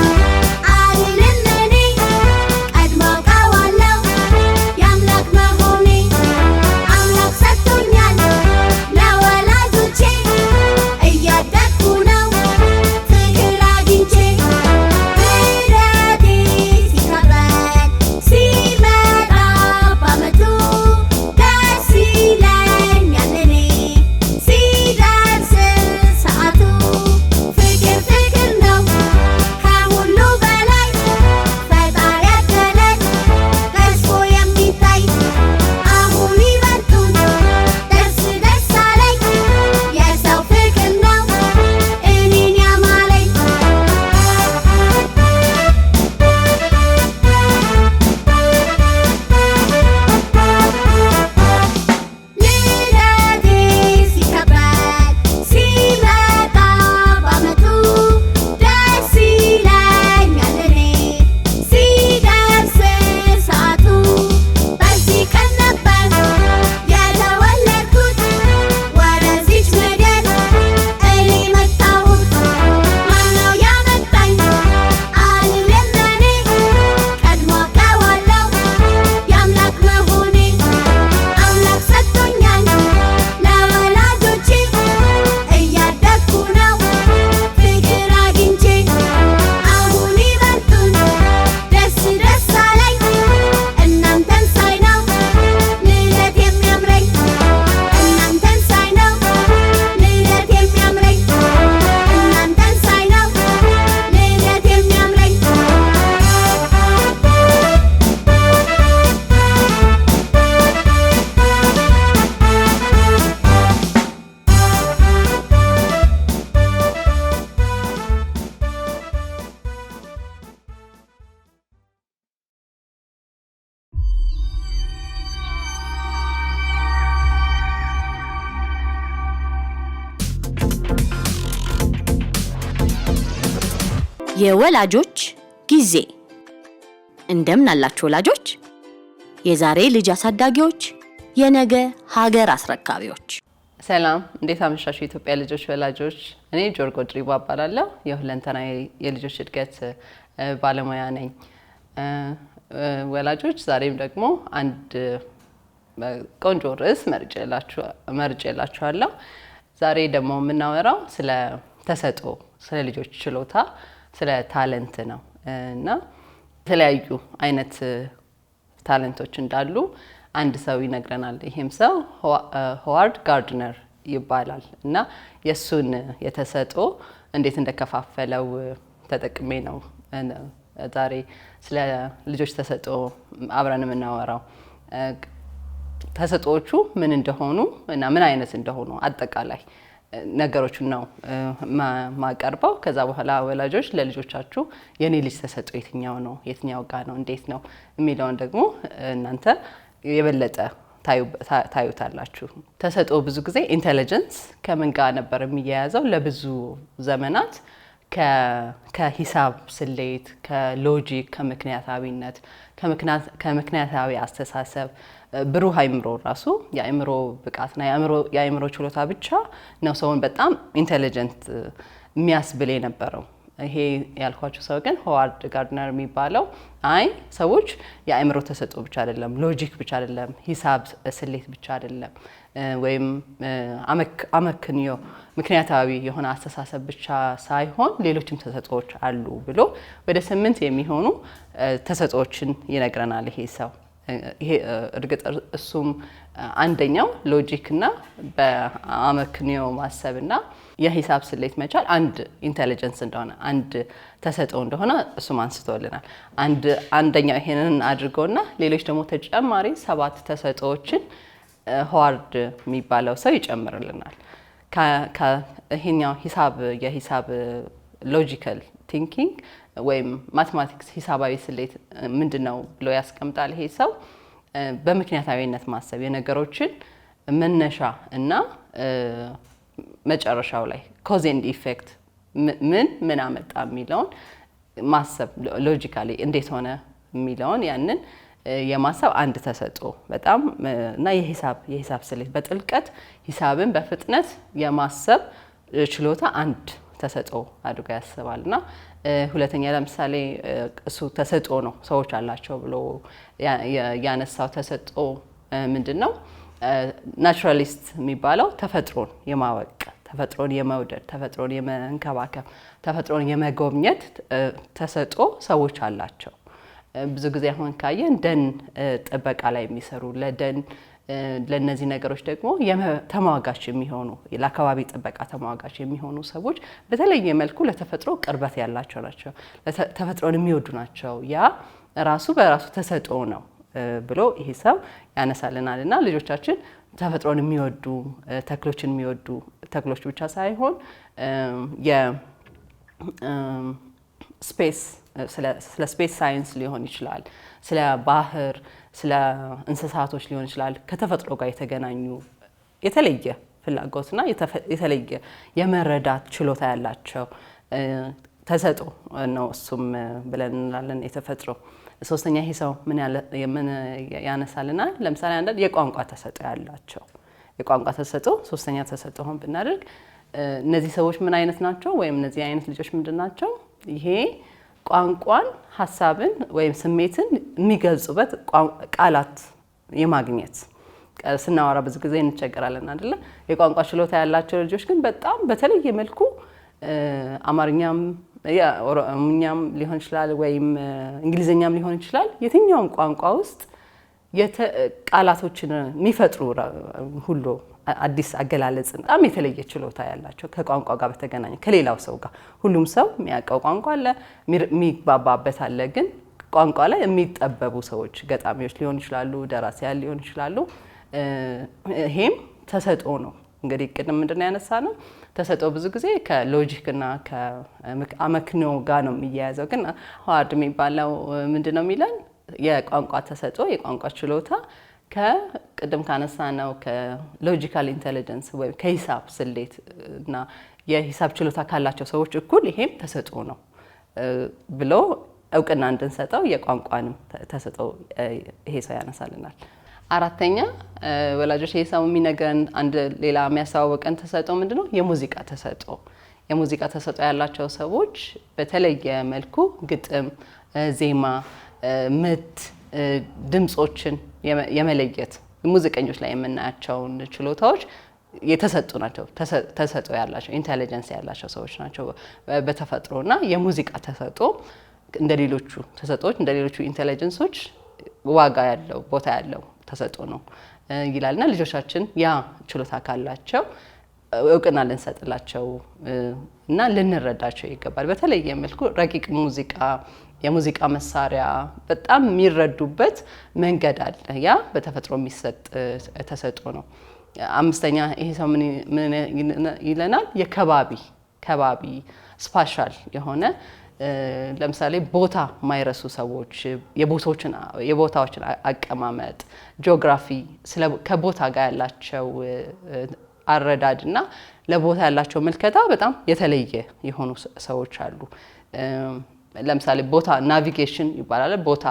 አልልም እኔ፣ ቀድሞ አውቀዋለሁ የአምላክ መሆኔ። አምላክ ሰጥቶኛል ለወላጆቼ፣ እያደግኩ ነው ፍቅር አግኝቼ። ልደቴ ሲከበር ሲመጣ በዓመቱ ደስ ይለኛል እኔ ሲደርስ ሰዓቱ። ፍቅር ፍቅር ነው ከሁሉ በላይ፣ ፈጣሪ ያደለን ገዝፎ የሚታይ። አሁን ይበልጡን ደስ ደስ አለኝ፣ የሰው ፍቅር ነው እኔን ያማለኝ። ልደቴ ሲከበር ሲመጣ በዓመቱ ደስ ይለኛል እኔ ሲደርስ ሰዓቱ። በዚህ ቀን ነበር የተወለድኩት፣ ወደዚች ምድር እኔ መጣሁት። ማነው ያመጣኝ አልልም እኔ፣ ቀድሞ አውቀዋለሁ የአምላክ መሆኔ። አምላክ ሰጥቶኛል ለወላጆቼ፣ እያደግኩ ነው ፍቅር አግኝቼ። አሁን ይበልጡን ደስ ደስ አለኝ፣ እናንተን ሳይ ነው ልደት የሚያምረኝ። እናንተን ሳይ ነው ልደት የሚያምረኝ። እናንተን ሳይ ነው ልደት የሚያምረኝ። የወላጆች ጊዜ። እንደምን አላችሁ ወላጆች? የዛሬ ልጅ አሳዳጊዎች፣ የነገ ሀገር አስረካቢዎች። ሰላም፣ እንዴት አመሻችሁ የኢትዮጵያ ልጆች ወላጆች። እኔ ጆርጎ ድሪባ እባላለሁ። የሁለንተናዊ የልጆች እድገት ባለሙያ ነኝ። ወላጆች፣ ዛሬም ደግሞ አንድ ቆንጆ ርዕስ መርጬላችኋለሁ። ዛሬ ደግሞ የምናወራው ስለ ተሰጥኦ፣ ስለ ልጆች ችሎታ፣ ስለ talent ነው እና የተለያዩ አይነት talent ኦች እንዳሉ አንድ ሰው ይነግረናል። ይሄም ሰው ሆዋርድ ጋርድነር ይባላል እና የእሱን የተሰጥኦ እንዴት እንደከፋፈለው ተጠቅሜ ነው ዛሬ ስለ ልጆች ተሰጥኦ አብረን የምናወራው። ተሰጥኦዎቹ ምን እንደሆኑ እና ምን አይነት እንደሆኑ አጠቃላይ ነገሮችን ነው ማቀርበው። ከዛ በኋላ ወላጆች ለልጆቻችሁ የኔ ልጅ ተሰጥኦ የትኛው ነው፣ የትኛው ጋ ነው፣ እንዴት ነው የሚለውን ደግሞ እናንተ የበለጠ ታዩታላችሁ። ተሰጥኦ ብዙ ጊዜ intelligence ከምን ጋር ነበር የሚያያዘው? ለብዙ ዘመናት ከሂሳብ ስሌት፣ ከ logic፣ ከምክንያታዊነት፣ ከምክንያታዊ አስተሳሰብ፣ ብሩህ አይምሮ፣ ራሱ የአእምሮ ብቃትና የአእምሮ ችሎታ ብቻ ነው ሰውን በጣም intelligent የሚያስብል የነበረው። ይሄ ያልኳችሁ ሰው ግን ሆዋርድ ጋርድነር የሚባለው አይ ሰዎች የአእምሮ ተሰጥኦ ብቻ አይደለም፣ logic ብቻ አይደለም፣ ሂሳብ ስሌት ብቻ አይደለም፣ ወይም አመክንዮ ምክንያታዊ የሆነ አስተሳሰብ ብቻ ሳይሆን ሌሎችም ተሰጥኦዎች አሉ ብሎ ወደ 8 የሚሆኑ ተሰጥኦዎችን ይነግረናል ይሄ ሰው። ይሄ እርግጥ እሱም አንደኛው logic ና በአመክንዮ ማሰብና የሂሳብ ስሌት መቻል አንድ intelligence እንደሆነ፣ አንድ ተሰጥኦ እንደሆነ እሱም አንስቶልናል። አንደኛው ይሄንን አድርጎና ሌሎች ደግሞ ተጨማሪ 7 ተሰጥኦዎችን ሆዋርድ የሚባለው ሰው ይጨምርልናል። ይሄኛው የሂሳብ logical thinking ወይም mathematics ሂሳባዊ ስሌት ምንድነው ብሎ ያስቀምጣል ይሄ ሰው። በምክንያታዊነት ማሰብ፣ የነገሮችን መነሻ እና መጨረሻው ላይ cause and effect፣ ምን ምን አመጣ የሚለውን ማሰብ፣ logically እንዴት ሆነ የሚለውን ያንን የማሰብ አንድ ተሰጥኦ በጣም እና የሂሳብ ስሌት በጥልቀት ሂሳብን በፍጥነት የማሰብ ችሎታ አንድ ተሰጥኦ አድርጎ ያስባል። እና ሁለተኛ ለምሳሌ እሱ ተሰጥኦ ነው ሰዎች አላቸው ብሎ ያነሳው ተሰጥኦ ምንድን ነው? Naturalist የሚባለው ተፈጥሮን የማወቅ፣ ተፈጥሮን የመውደድ፣ ተፈጥሮን የመንከባከብ፣ ተፈጥሮን የመጎብኘት ተሰጥኦ ሰዎች አላቸው። ብዙ ጊዜ አሁን ካየን ደን ጥበቃ ላይ የሚሰሩ፣ ለደን ለነዚህ ነገሮች ደግሞ ተሟጋች የሚሆኑ፣ ለአካባቢ ጥበቃ ተሟጋች የሚሆኑ ሰዎች በተለየ መልኩ ለተፈጥሮ ቅርበት ያላቸው ናቸው። ተፈጥሮን የሚወዱ ናቸው። ያ ራሱ በራሱ ተሰጥኦ ነው ብሎ ይሄ ሰው ያነሳልናል። እና ልጆቻችን ተፈጥሮን የሚወዱ፣ ተክሎችን የሚወዱ፣ ተክሎች ብቻ ሳይሆን የ space ስለ space science ሊሆን ይችላል፣ ስለ ባህር፣ ስለ እንስሳቶች ሊሆን ይችላል። ከተፈጥሮ ጋር የተገናኙ የተለየ ፍላጎትና የተለየ የመረዳት ችሎታ ያላቸው ተሰጥኦ ነው እሱም ብለን እንላለን። የተፈጥሮ ሶስተኛ ይሄ ሰው ምን ያነሳልናል? ለምሳሌ አንዳንድ የቋንቋ ተሰጥኦ ያላቸው፣ የቋንቋ ተሰጥኦ ሶስተኛ ተሰጥኦ ብናደርግ እነዚህ ሰዎች ምን አይነት ናቸው? ወይም እነዚህ አይነት ልጆች ምንድን ናቸው? ይሄ ቋንቋን፣ ሀሳብን ወይም ስሜትን የሚገልጹበት ቃላት የማግኘት፣ ስናወራ ብዙ ጊዜ እንቸገራለን አይደለ? የቋንቋ ችሎታ ያላቸው ልጆች ግን በጣም በተለየ መልኩ አማርኛም ኦሮምኛም ሊሆን ይችላል ወይም እንግሊዝኛም ሊሆን ይችላል፣ የትኛውም ቋንቋ ውስጥ ቃላቶችን የሚፈጥሩ ሁሉ፣ አዲስ አገላለጽ በጣም የተለየ ችሎታ ያላቸው ከቋንቋ ጋር በተገናኘ ከሌላው ሰው ጋር፣ ሁሉም ሰው የሚያውቀው ቋንቋ አለ፣ የሚግባባበት አለ። ግን ቋንቋ ላይ የሚጠበቡ ሰዎች ገጣሚዎች ሊሆኑ ይችላሉ፣ ደራሲያን ሊሆኑ ይችላሉ። ይሄም ተሰጥኦ ነው። እንግዲህ ቅድም ምንድነው ያነሳነው? ተሰጥኦ ብዙ ጊዜ ከ logic ና ከአመክንዮ ጋር ነው የሚያያዘው። ግን ሆዋርድ የሚባለው ምንድነው የሚለን? የቋንቋ ተሰጥኦ፣ የቋንቋ ችሎታ ከቅድም ካነሳነው ከ logical intelligence ወይም ከሂሳብ ስሌት እና የሂሳብ ችሎታ ካላቸው ሰዎች እኩል ይሄም ተሰጥኦ ነው ብሎ እውቅና እንድንሰጠው የቋንቋንም ተሰጥኦ ይሄ ሰው ያነሳልናል። አራተኛ ወላጆች ይሄ ሰው የሚነግረን አንድ ሌላ የሚያስተዋወቀን ተሰጥኦ ምንድነው? የሙዚቃ ተሰጥኦ። የሙዚቃ ተሰጥኦ ያላቸው ሰዎች በተለየ መልኩ ግጥም፣ ዜማ፣ ምት፣ ድምጾችን የመለየት፣ ሙዚቀኞች ላይ የምናያቸውን ችሎታዎች የተሰጡ ናቸው። ተሰጥኦ ያላቸው፣ intelligence ያላቸው ሰዎች ናቸው በተፈጥሮና የሙዚቃ ተሰጥኦ እንደ ሌሎቹ ተሰጥኦዎች፣ እንደ ሌሎቹ intelligence ኦች ዋጋ ያለው፣ ቦታ ያለው ተሰጥኦ ነው ይላልና ልጆቻችን ያ ችሎታ ካላቸው እውቅና ልንሰጥላቸው እና ልንረዳቸው ይገባል። በተለየ መልኩ ረቂቅ ሙዚቃ፣ የሙዚቃ መሳሪያ በጣም የሚረዱበት መንገድ አለ። ያ በተፈጥሮ የሚሰጥ ተሰጥኦ ነው። አምስተኛ ይሄ ሰው ምን ይለናል? የከባቢ ከባቢ spatial የሆነ፣ ለምሳሌ ቦታ የማይረሱ ሰዎች፣ የቦታዎችን አቀማመጥ፣ ጂኦግራፊ፣ ከቦታ ጋር ያላቸው አረዳድ እና ለቦታ ያላቸው ምልከታ በጣም የተለየ የሆኑ ሰዎች አሉ። ለምሳሌ ቦታ navigation ይባላል። ቦታ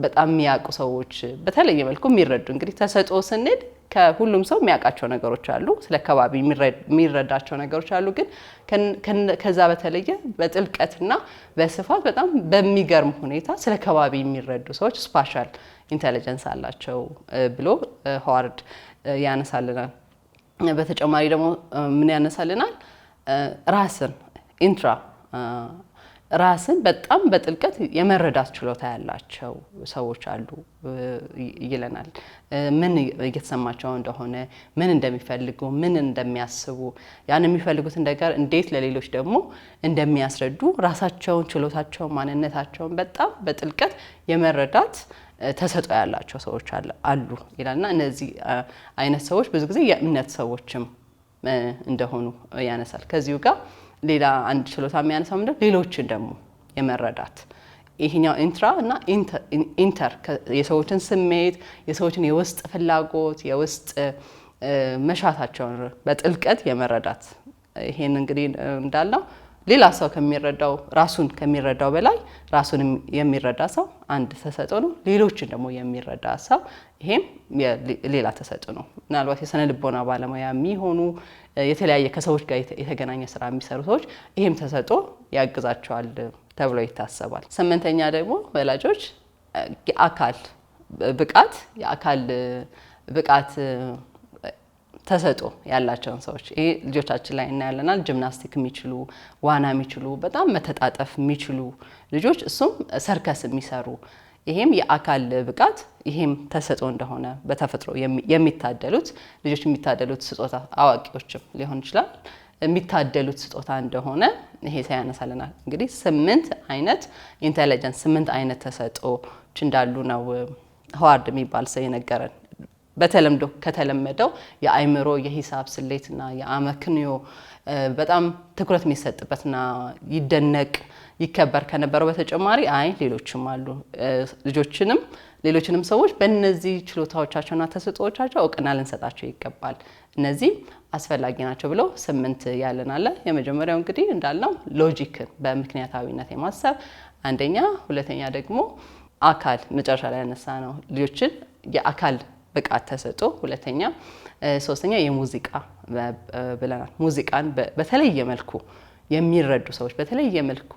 በጣም የሚያውቁ ሰዎች፣ በተለየ መልኩ የሚረዱ። እንግዲህ ተሰጥኦ ስንል ከሁሉም ሰው የሚያውቃቸው ነገሮች አሉ፣ ስለ ከባቢ የሚረዳቸው ነገሮች አሉ። ግን ከዛ በተለየ በጥልቀትና በስፋት በጣም በሚገርም ሁኔታ ስለ ከባቢ የሚረዱ ሰዎች spatial intelligence አላቸው ብሎ ሆዋርድ ያነሳልናል። በተጨማሪ ደግሞ ምን ያነሳልናል? ራስን intra ራስን በጣም በጥልቀት የመረዳት ችሎታ ያላቸው ሰዎች አሉ ይለናል። ምን እየተሰማቸው እንደሆነ፣ ምን እንደሚፈልጉ፣ ምን እንደሚያስቡ፣ ያን የሚፈልጉትን ነገር እንዴት ለሌሎች ደግሞ እንደሚያስረዱ፣ ራሳቸውን፣ ችሎታቸውን፣ ማንነታቸውን በጣም በጥልቀት የመረዳት ተሰጥኦ ያላቸው ሰዎች አሉ ይላልና እነዚህ አይነት ሰዎች ብዙ ጊዜ የእምነት ሰዎችም እንደሆኑ ያነሳል። ከዚሁ ጋር ሌላ አንድ ችሎታ የሚያነሳው ምንድነው? ሌሎችን ደግሞ የመረዳት፣ ይሄኛው intra እና inter፣ የሰዎችን ስሜት፣ የሰዎችን የውስጥ ፍላጎት፣ የውስጥ መሻታቸውን በጥልቀት የመረዳት። ይሄን እንግዲህ እንዳልነው ሌላ ሰው ከሚረዳው፣ ራሱን ከሚረዳው በላይ ራሱን የሚረዳ ሰው አንድ ተሰጥኦ ነው። ሌሎችን ደግሞ የሚረዳ ሰው ይሄም ሌላ ተሰጥኦ ነው። ምናልባት የስነ ልቦና ባለሙያ የሚሆኑ፣ የተለያየ ከሰዎች ጋር የተገናኘ ስራ የሚሰሩ ሰዎች ይሄም ተሰጥኦ ያግዛቸዋል ተብሎ ይታሰባል። ስምንተኛ ደግሞ ወላጆች የአካል ብቃት ተሰጥኦ ያላቸውን ሰዎች፣ ይሄ ልጆቻችን ላይ እናያለናል። ጂምናስቲክ የሚችሉ፣ ዋና የሚችሉ፣ በጣም መተጣጠፍ የሚችሉ ልጆች፣ እሱም ሰርከስ የሚሰሩ፣ ይሄም የአካል ብቃት፣ ይሄም ተሰጥኦ እንደሆነ፣ በተፈጥሮ የሚታደሉት፣ ልጆች የሚታደሉት ስጦታ፣ አዋቂዎችም ሊሆን ይችላል፣ የሚታደሉት ስጦታ እንደሆነ ይሄ ሰው ያነሳልናል። እንግዲህ ስምንት አይነት intelligence፣ ስምንት አይነት ተሰጥኦዎች እንዳሉ ነው ሆዋርድ የሚባል ሰው የነገረን። በተለምዶ ከተለመደው የአእምሮ፣ የሂሳብ ስሌትና የአመክንዮ በጣም ትኩረት የሚሰጥበትና ይደነቅ ይከበር ከነበረው በተጨማሪ አይ ሌሎችም አሉ፣ ልጆችንም ሌሎችንም ሰዎች በእነዚህ ችሎታዎቻቸውና ተሰጥኦዎቻቸው እውቅና ልንሰጣቸው ይገባል፣ እነዚህ አስፈላጊ ናቸው ብለው ስምንት ያለን አለ። የመጀመሪያው እንግዲህ እንዳልነው logic ን በምክንያታዊነት የማሰብ አንደኛ፣ ሁለተኛ ደግሞ አካል፣ መጨረሻ ላይ ያነሳነው ልጆችን የአካል ብቃት ተሰጥኦ ሁለተኛ፣ ሶስተኛ የሙዚቃ ብለናል። ሙዚቃን በተለየ መልኩ የሚረዱ ሰዎች፣ በተለየ መልኩ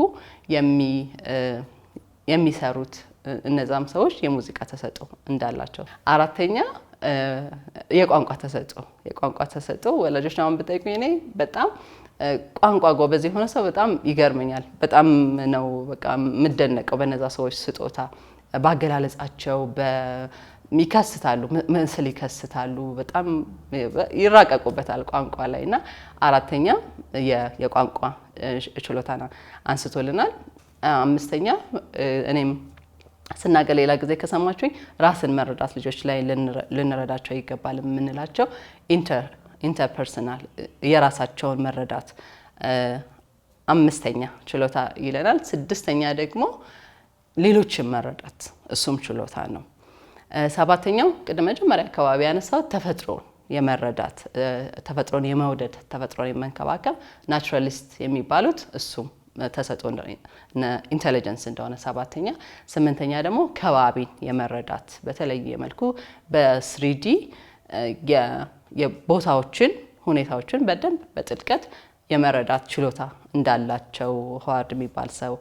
የሚሰሩት፣ እነዛም ሰዎች የሙዚቃ ተሰጥኦ እንዳላቸው። አራተኛ የቋንቋ ተሰጥኦ። ወላጆች አሁን ብጠይቁኝ እኔ በጣም ቋንቋ ጎበዝ የሆነ ሰው በጣም ይገርመኛል። በጣም ነው በቃ የምደነቀው በነዛ ሰዎች ስጦታ፣ በአገላለጻቸው ይከስታሉ፣ ምስል ይከስታሉ፣ በጣም ይራቀቁበታል ቋንቋ ላይ። እና አራተኛ የቋንቋ ችሎታን አንስቶልናል። አምስተኛ እኔም ስናገር ሌላ ጊዜ ከሰማችሁኝ ራስን መረዳት ልጆች ላይ ልንረዳቸው ይገባል የምንላቸው interpersonal የራሳቸውን መረዳት አምስተኛ ችሎታ ይለናል። ስድስተኛ ደግሞ ሌሎችን መረዳት፣ እሱም ችሎታ ነው። ሰባተኛው ቅድመ መጀመሪያ አካባቢ ያነሳው ተፈጥሮን የመረዳት፣ ተፈጥሮን የመውደድ፣ ተፈጥሮን የመንከባከብ፣ naturalist የሚባሉት፣ እሱም ተሰጥኦ intelligence እንደሆነ ሰባተኛ። ስምንተኛ ደግሞ ከባቢን የመረዳት፣ በተለየ መልኩ በ 3D የቦታዎችን ሁኔታዎችን በደንብ በጥልቀት የመረዳት ችሎታ እንዳላቸው ሆዋርድ የሚባል ሰው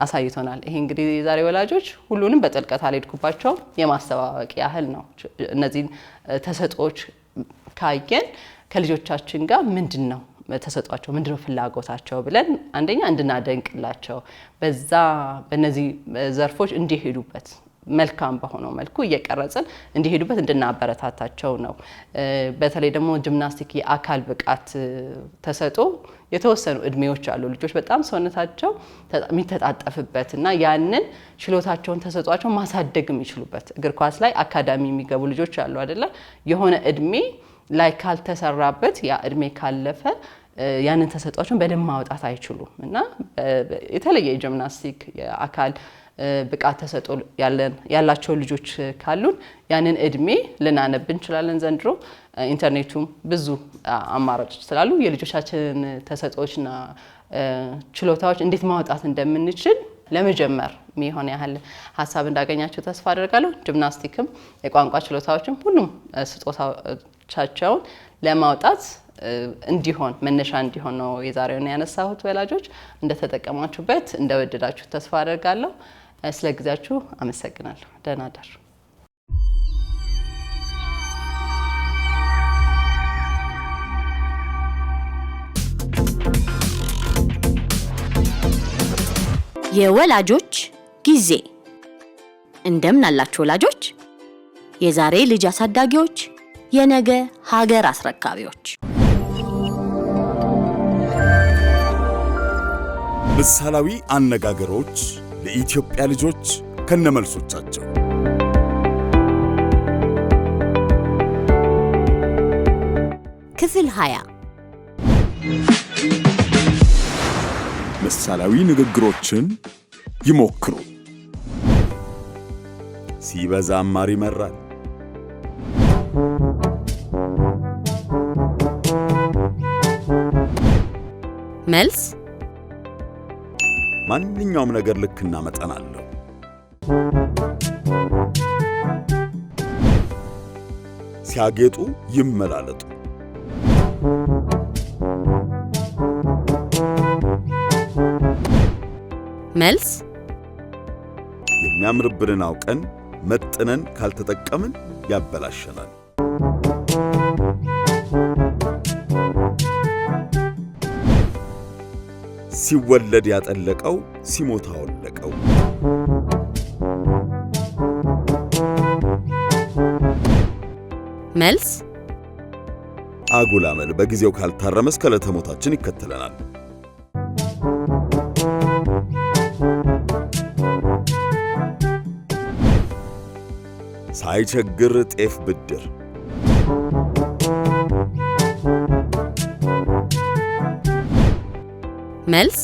አሳይቶናል። ይሄ እንግዲህ የዛሬ ወላጆች ሁሉንም በጥልቀት አልሄድኩባቸውም፣ የማስተዋወቅ ያህል ነው። እነዚህን ተሰጥኦዎች ካየን ከልጆቻችን ጋር ምንድን ነው ተሰጧቸው፣ ምንድን ነው ፍላጎታቸው ብለን አንደኛ እንድናደንቅላቸው፣ በዛ በእነዚህ ዘርፎች እንዲሄዱበት መልካም በሆነው መልኩ እየቀረጽን እንዲሄዱበት እንድናበረታታቸው ነው። በተለይ ደግሞ ጂምናስቲክ የአካል ብቃት ተሰጥኦ የተወሰኑ እድሜዎች አሉ። ልጆች በጣም ሰውነታቸው የሚተጣጠፍበት እና ያንን ችሎታቸውን ተሰጥኦአቸውን ማሳደግ የሚችሉበት፣ እግር ኳስ ላይ አካዳሚ የሚገቡ ልጆች አሉ አይደለ? የሆነ እድሜ ላይ ካልተሰራበት፣ ያ እድሜ ካለፈ ያንን ተሰጥኦአቸውን በደንብ ማውጣት አይችሉም። እና የተለየ የጂምናስቲክ የአካል ብቃት ተሰጥኦ ያላቸው ልጆች ካሉን ያንን እድሜ ልናነብ እንችላለን። ዘንድሮ ኢንተርኔቱም ብዙ አማራጮች ስላሉ የልጆቻችንን ተሰጥኦዎችና ችሎታዎች እንዴት ማውጣት እንደምንችል ለመጀመር የሚሆን ያህል ሀሳብ እንዳገኛችሁ ተስፋ አደርጋለሁ። ጂምናስቲክም የቋንቋ ችሎታዎችም ሁሉም ስጦታዎቻቸውን ለማውጣት እንዲሆን መነሻ እንዲሆን ነው የዛሬውን ያነሳሁት። ወላጆች እንደተጠቀማችሁበት እንደወደዳችሁ ተስፋ አደርጋለሁ። ስለ ጊዜያችሁ አመሰግናለሁ። ደህና እደሩ። የወላጆች ጊዜ። እንደምን አላችሁ ወላጆች? የዛሬ ልጅ አሳዳጊዎች፣ የነገ ሀገር አስረካቢዎች። ምሳሌያዊ አነጋገሮች ለኢትዮጵያ ልጆች ከነመልሶቻቸው። ክፍል 20። ምሳሌያዊ ንግግሮችን ይሞክሩ። ሲበዛ ማር ይመራል። መልስ። ማንኛውም ነገር ልክና መጠን አለው። ሲያጌጡ ይመላለጡ። መልስ። የሚያምርብንን አውቀን መጥነን ካልተጠቀምን ያበላሸናል። ሲወለድ ያጠለቀው ሲሞት አወለቀው። መልስ። አጉል አመል በጊዜው ካልታረመ እስከ ዕለተ ሞታችን ይከተለናል። ሳይቸግር ጤፍ ብድር። መልስ።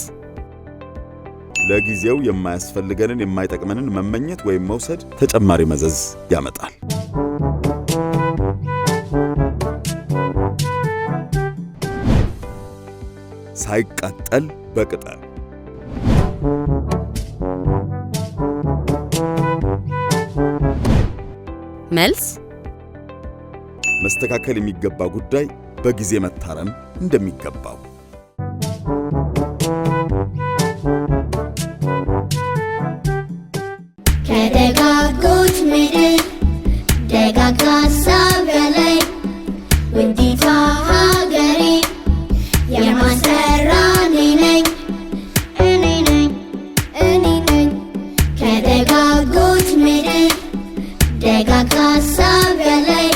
ለጊዜው የማያስፈልገንን የማይጠቅመንን መመኘት ወይም መውሰድ ተጨማሪ መዘዝ ያመጣል። ሳይቃጠል በቅጠል። መልስ። መስተካከል የሚገባ ጉዳይ በጊዜ መታረም እንደሚገባው። ከደጋጎች ምድር ደጋግ ሀሳብ ያለኝ ውዲቷ ሀገሬ የማስጠራ እኔ ነኝ፣ እኔ ነኝ፣ እኔ ነኝ። ከደጋጎች ምድር ደጋግ ሀሳብ ያለኝ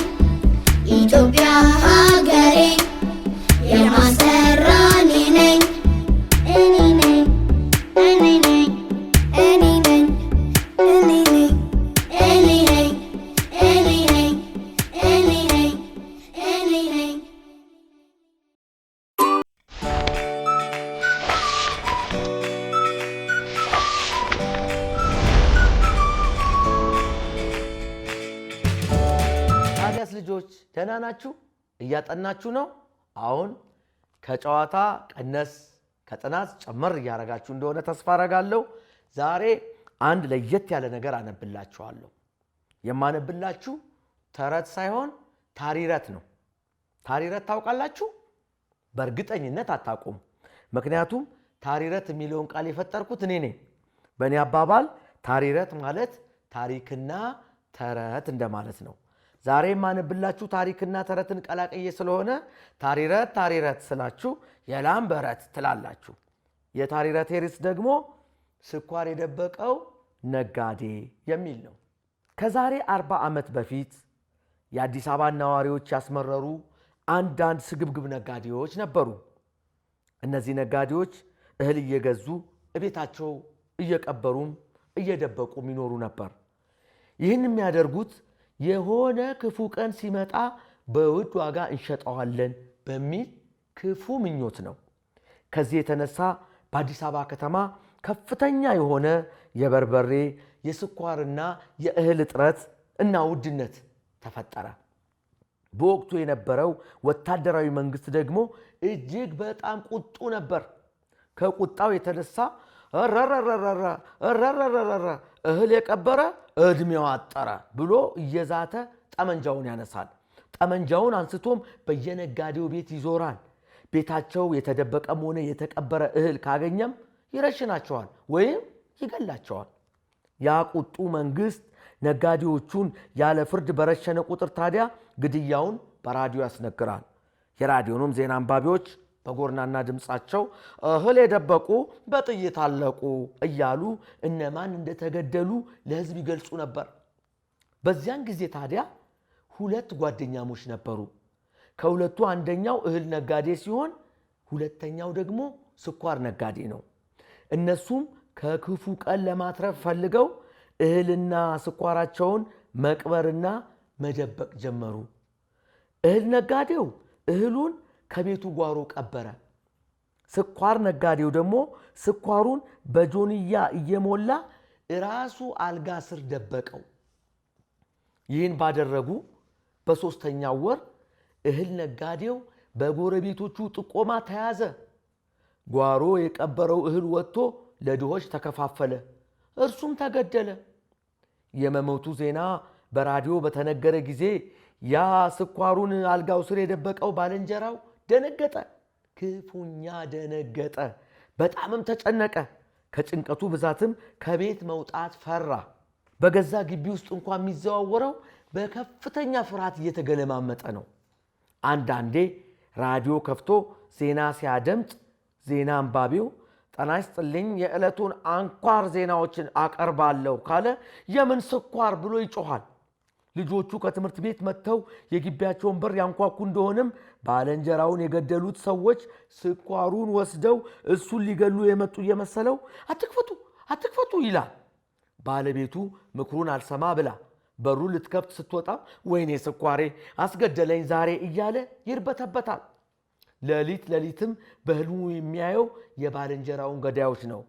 ኢትዮጵያ ሀገሬ የማስጠራ እኔ ነኝ፣ እኔ ነኝ፣ እኔ ነኝ፣ እኔ ነኝ፣ እኔ ነኝ፣ እኔ ነኝ፣ እኔ ነኝ፣ እኔ ነኝ፣ እኔ ነኝ። ታዲያስ ልጆች ደህና ናችሁ? እያጠናችሁ ነው? አሁን ከጨዋታ ቀነስ ከጥናት ጨመር እያደረጋችሁ እንደሆነ ተስፋ አረጋለሁ። ዛሬ አንድ ለየት ያለ ነገር አነብላችኋለሁ። የማነብላችሁ ተረት ሳይሆን ታሪረት ነው። ታሪረት ታውቃላችሁ? በእርግጠኝነት አታውቁም። ምክንያቱም ታሪረት የሚለውን ቃል የፈጠርኩት እኔ ነኝ። በእኔ አባባል ታሪረት ማለት ታሪክና ተረት እንደማለት ነው። ዛሬ የማነብላችሁ ታሪክና ተረትን ቀላቅዬ ስለሆነ ታሪረት ታሪረት ስላችሁ የላም በረት ትላላችሁ። የታሪረት ርዕስ ደግሞ ስኳር የደበቀው ነጋዴ የሚል ነው። ከዛሬ 40 ዓመት በፊት የአዲስ አበባ ነዋሪዎች ያስመረሩ አንዳንድ ስግብግብ ነጋዴዎች ነበሩ። እነዚህ ነጋዴዎች እህል እየገዙ እቤታቸው እየቀበሩም እየደበቁም ይኖሩ ነበር። ይህን የሚያደርጉት የሆነ ክፉ ቀን ሲመጣ በውድ ዋጋ እንሸጠዋለን በሚል ክፉ ምኞት ነው። ከዚህ የተነሳ በአዲስ አበባ ከተማ ከፍተኛ የሆነ የበርበሬ፣ የስኳርና የእህል እጥረት እና ውድነት ተፈጠረ። በወቅቱ የነበረው ወታደራዊ መንግስት ደግሞ እጅግ በጣም ቁጡ ነበር። ከቁጣው የተነሳ እረረረረረ እረረረረረ እህል የቀበረ እድሜው አጠረ ብሎ እየዛተ ጠመንጃውን ያነሳል። ጠመንጃውን አንስቶም በየነጋዴው ቤት ይዞራል። ቤታቸው የተደበቀም ሆነ የተቀበረ እህል ካገኘም ይረሽናቸዋል ወይም ይገላቸዋል። ያ ቁጡ መንግስት ነጋዴዎቹን ያለ ፍርድ በረሸነ ቁጥር ታዲያ ግድያውን በራዲዮ ያስነግራል። የራዲዮኑም ዜና አንባቢዎች በጎርናና ድምፃቸው እህል የደበቁ በጥይት አለቁ እያሉ እነማን እንደተገደሉ ለሕዝብ ይገልጹ ነበር። በዚያን ጊዜ ታዲያ ሁለት ጓደኛሞች ነበሩ። ከሁለቱ አንደኛው እህል ነጋዴ ሲሆን ሁለተኛው ደግሞ ስኳር ነጋዴ ነው። እነሱም ከክፉ ቀን ለማትረፍ ፈልገው እህልና ስኳራቸውን መቅበርና መደበቅ ጀመሩ። እህል ነጋዴው እህሉን ከቤቱ ጓሮ ቀበረ። ስኳር ነጋዴው ደግሞ ስኳሩን በጆንያ እየሞላ ራሱ አልጋ ስር ደበቀው። ይህን ባደረጉ በሦስተኛው ወር እህል ነጋዴው በጎረቤቶቹ ጥቆማ ተያዘ። ጓሮ የቀበረው እህል ወጥቶ ለድሆች ተከፋፈለ፣ እርሱም ተገደለ። የመሞቱ ዜና በራዲዮ በተነገረ ጊዜ ያ ስኳሩን አልጋው ስር የደበቀው ባልንጀራው ደነገጠ፣ ክፉኛ ደነገጠ። በጣምም ተጨነቀ። ከጭንቀቱ ብዛትም ከቤት መውጣት ፈራ። በገዛ ግቢ ውስጥ እንኳ የሚዘዋወረው በከፍተኛ ፍርሃት እየተገለማመጠ ነው። አንዳንዴ ራዲዮ ከፍቶ ዜና ሲያደምጥ ዜና አንባቢው ጤና ይስጥልኝ የዕለቱን አንኳር ዜናዎችን አቀርባለሁ ካለ የምን ስኳር ብሎ ይጮኻል። ልጆቹ ከትምህርት ቤት መጥተው የግቢያቸውን በር ያንኳኩ እንደሆነም ባልንጀራውን የገደሉት ሰዎች ስኳሩን ወስደው እሱን ሊገሉ የመጡ እየመሰለው አትክፈቱ አትክፈቱ ይላል። ባለቤቱ ምክሩን አልሰማ ብላ በሩን ልትከፍት ስትወጣም ወይኔ ስኳሬ አስገደለኝ ዛሬ እያለ ይርበተበታል። ሌሊት ሌሊትም በህልሙ የሚያየው የባልንጀራውን ገዳዮች ነው።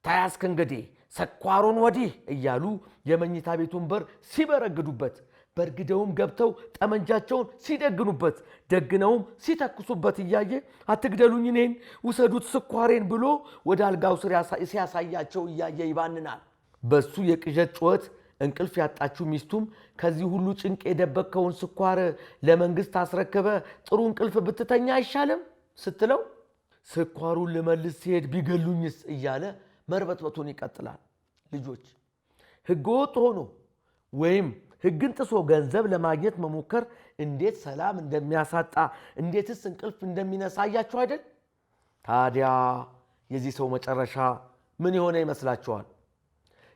ታያስክ እንግዲህ ስኳሩን ወዲህ እያሉ የመኝታ ቤቱን በር ሲበረግዱበት፣ በርግደውም ገብተው ጠመንጃቸውን ሲደግኑበት፣ ደግነውም ሲተኩሱበት እያየ አትግደሉኝ እኔን ውሰዱት ስኳሬን ብሎ ወደ አልጋው ስር ሲያሳያቸው እያየ ይባንናል። በሱ የቅዠት ጩኸት እንቅልፍ ያጣችው ሚስቱም ከዚህ ሁሉ ጭንቅ የደበቅከውን ስኳር ለመንግስት አስረክበ ጥሩ እንቅልፍ ብትተኛ አይሻልም ስትለው ስኳሩን ልመልስ ሲሄድ ቢገሉኝስ እያለ መርበትበቱን ይቀጥላል። ልጆች ህገወጥ ሆኖ ወይም ህግን ጥሶ ገንዘብ ለማግኘት መሞከር እንዴት ሰላም እንደሚያሳጣ እንዴትስ እንቅልፍ እንደሚነሳ አያችሁ አይደል? ታዲያ የዚህ ሰው መጨረሻ ምን የሆነ ይመስላችኋል?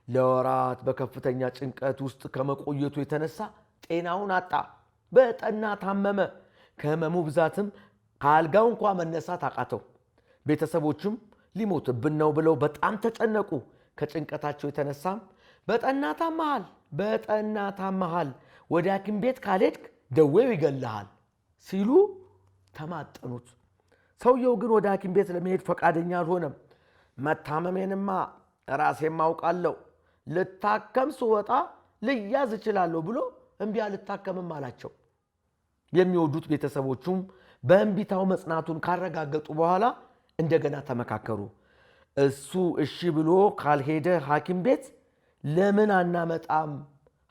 ለወራት በከፍተኛ ጭንቀት ውስጥ ከመቆየቱ የተነሳ ጤናውን አጣ። በጠና ታመመ። ከህመሙ ብዛትም ከአልጋው እንኳ መነሳት አቃተው። ቤተሰቦቹም ሊሞትብን ነው ብለው በጣም ተጨነቁ። ከጭንቀታቸው የተነሳም በጠና ታመሃል፣ በጠና ታመሃል፣ ወደ ሐኪም ቤት ካልሄድክ ደዌው ይገልሃል ሲሉ ተማጠኑት። ሰውየው ግን ወደ ሐኪም ቤት ለመሄድ ፈቃደኛ አልሆነም። መታመሜንማ ራሴም አውቃለሁ፣ ልታከም ስወጣ ልያዝ እችላለሁ ብሎ እምቢ አልታከምም አላቸው። የሚወዱት ቤተሰቦቹም በእምቢታው መጽናቱን ካረጋገጡ በኋላ እንደገና ተመካከሩ። እሱ እሺ ብሎ ካልሄደ ሐኪም ቤት ለምን አናመጣም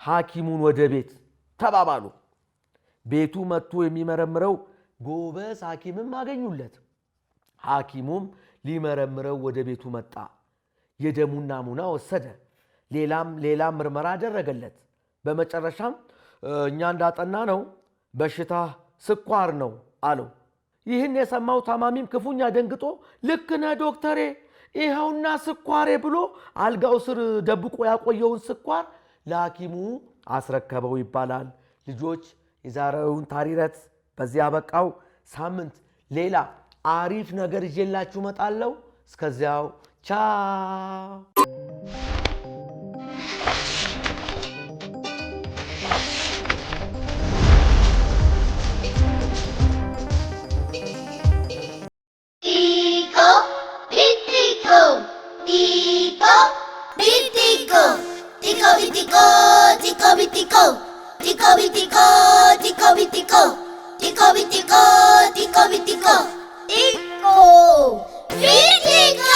ሐኪሙን ወደ ቤት ተባባሉ። ቤቱ መጥቶ የሚመረምረው ጎበዝ ሐኪምም አገኙለት። ሐኪሙም ሊመረምረው ወደ ቤቱ መጣ። የደሙን ናሙና ወሰደ። ሌላም ሌላም ምርመራ አደረገለት። በመጨረሻም እኛ እንዳጠና ነው በሽታ ስኳር ነው አለው። ይህን የሰማው ታማሚም ክፉኛ ደንግጦ ልክ ነህ ዶክተሬ፣ ይኸውና ስኳሬ ብሎ አልጋው ስር ደብቆ ያቆየውን ስኳር ለሐኪሙ አስረከበው ይባላል። ልጆች የዛሬውን ታሪረት በዚህ አበቃው። ሳምንት ሌላ አሪፍ ነገር ይዤላችሁ እመጣለሁ። እስከዚያው ቻው። ጢቆ ቢጢቆ ጢቆ ቢጢቆ ጢቆ ቢጢቆ ጢቆ ቢጢቆ ጢቆ ቢጢቆ ጢቆ ቢጢቆ ጢቆ ቢጢቆ ጢቆ ቢጢቆ ጢቆ ቢጢቆ።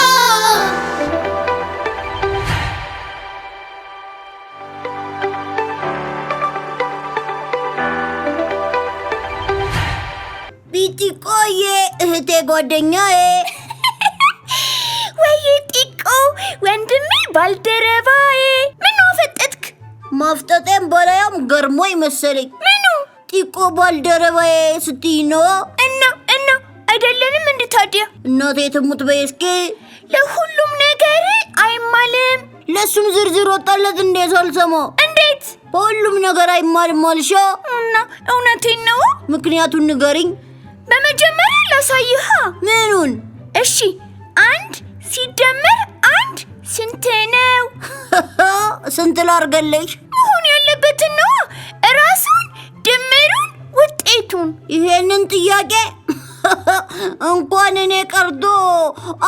ቢጢቆዬ እህቴ ጓደኛዬ፣ ወይ ጢቆ ወንድሜ ባልደረባዬ፣ ምነው አፈጠጥክ? ማፍጠጤም በላያም ገርሞኝ መሰለኝ። ምኑ? ጢቆ ባልደረባዬ ስትይ ነው። እና እና አይደለንም እንዴ ታዲያ? እናቴ ትሙት በይ እስኪ። ለሁሉም ነገር አይማልም። ለእሱም ዝርዝር ወጣለት እንዴ ሳልሰማ? እንዴት? በሁሉም ነገር አይማልም አልሻ? እና እውነቴን ነው። ምክንያቱን ንገሪኝ። በመጀመሪያ ላሳይሃ። ምኑን? እሺ፣ 1 ሲደመር 1 ስንት ነው? ስንት ላርገልሽ? መሆን ያለበትን ነው። ራሱን፣ ድምሩን፣ ውጤቱን። ይሄንን ጥያቄ እንኳን እኔ ቀርቶ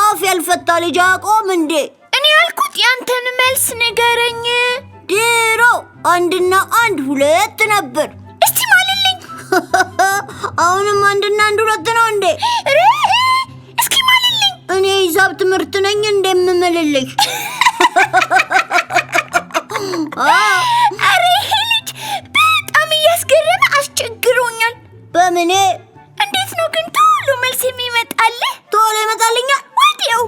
አፍ ያልፈታ ልጅ አቆም እንዴ? እኔ ያልኩት ያንተን መልስ ንገረኝ። ድሮ 1ና 1 2 ነበር። እስቲ ማልልኝ። አሁንም 1ና 1 2 ነው እንዴ? እስኪ ማልልኝ። እኔ ሂሳብ ትምህርት ነኝ እንደምምልልሽ። አረ ይሄ ልጅ በጣም እያስገረመ አስቸግሮኛል። በምኔ? እንዴት ነው ግን ቶሎ መልስ የሚመጣልህ? ቶሎ ይመጣልኛል ወዲያው።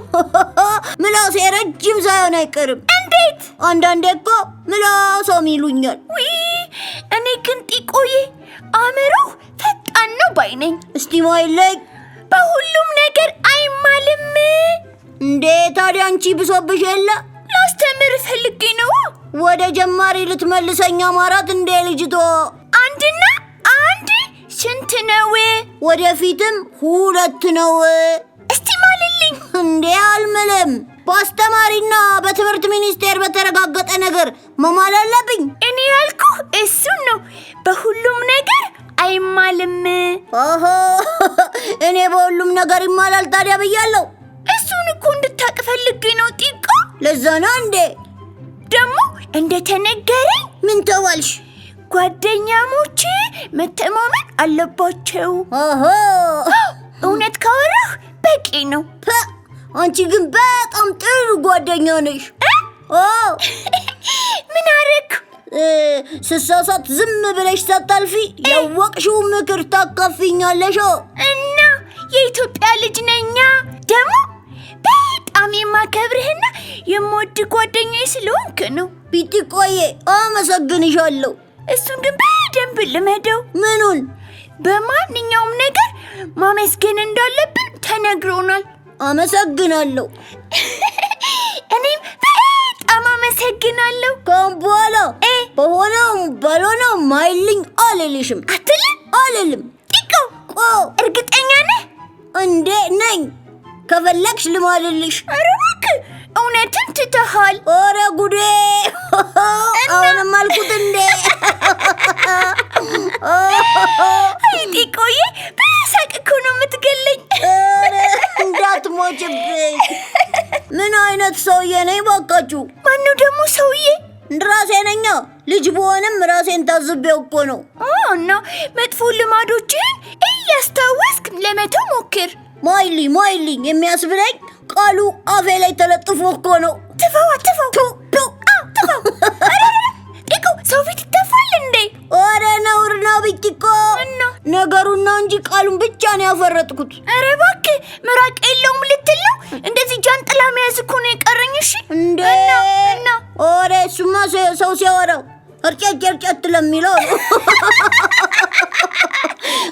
ምላሴ ረጅም ሳይሆን አይቀርም። እንዴት? አንዳንዴ እኮ ምላሳም ይሉኛል። ውይ እኔ ግን ጢቆዬ አእምሮህ ፈጣን ነው ባይ ነኝ። እስቲ ማይለኝ። በሁሉም ነገር አይማልም። እንዴ ታዲያ አንቺ ብሶብሽ የለ? ላስተምር ፈልጌ ነው። ወደ ጀማሪ ልትመልሰኝ አማራት እንዴ ልጅቷ? 1ና 1 ስንት ነው? ወደፊትም 2 ነው። እስቲ ማልልኝ። እንዴ አልምልም። በአስተማሪና በትምህርት ሚኒስቴር በተረጋገጠ ነገር መማል አለብኝ። እኔ ያልኩህ እሱን ነው። በሁሉም ነገር አይማልም። ኦሆ እኔ በሁሉም ነገር ይማላል ታዲያ ብያለሁ። እሱን እኮ እንድታቅ ፈልጌ ነው ጢቆ። ለዛ ነው እንዴ? ደግሞ እንደተነገረኝ። ምን ተባልሽ? ጓደኛሞች መተማመን አለባቸው። ኦሆ እውነት ካወራህ በቂ ነው። አንቺ ግን በጣም ጥሩ ጓደኛ ነሽ። ምን አደረግኩ? ስሳሳት ዝም ብለሽ ሳታልፊ ያወቅሽው ምክር ታካፊኛለሽ። እና የኢትዮጵያ ልጅ ነኛ። ደግሞ በጣም የማከብርህና የምወድ ጓደኛዬ ስለሆንክ ነው። ቢጢቆዬ አመሰግንሻለሁ። እሱን ግን በደንብ ልመደው። ምኑን? በማንኛውም ነገር ማመስገን እንዳለብን ተነግሮናል። አመሰግናለሁ። እኔም በጣም አመሰግናለሁ። ከአሁን በኋላ በሆነውም ባልሆነውም ማይልኝ አልልሽም። አትልም? አልልም። ጢቆ ቆ እርግጠኛ ነህ? እንዴ ነኝ። ከፈለግሽ ልማልልሽ። ኧረ እባክህ እውነትም ትተሃል። ኧረ ጉዴ! አሁንም አልኩት እንዴ! አይ ጢቆዬ በሳቅ እኮ ነው የምትገለኝ። ኧረ እንዳትሞችብኝ። ምን አይነት ሰውዬ ነኝ ባካችሁ? ማነው ደግሞ ሰውዬ? ራሴ ነኛ። ልጅ ብሆንም ራሴን ታዝቤው እኮ ነው። እና መጥፎ ልማዶችህን እያስታወስክ ለመተው ሞክር። ማይልኝ ማይልኝ የሚያስብለኝ ቃሉ አፌ ላይ ተለጥፎ እኮ ነው። ትፈዋ ትፈው ትፈው። ጢቆ ሰው ፊት ይተፋል እንዴ? ኧረ ነውር ነው ቢጢቆ። እና ነገሩን ነው እንጂ ቃሉን ብቻ ነው ያፈረጥኩት። ኧረ እባክህ ምራቅ የለውም ልትል ነው? እንደዚህ ጃንጥላ መያዝ እኮ ነው የቀረኝ። እሺ እንዴ? እና ኧረ እሱማ ሰው ሲያወራው እርጨት እርጨት ለሚለው ነው።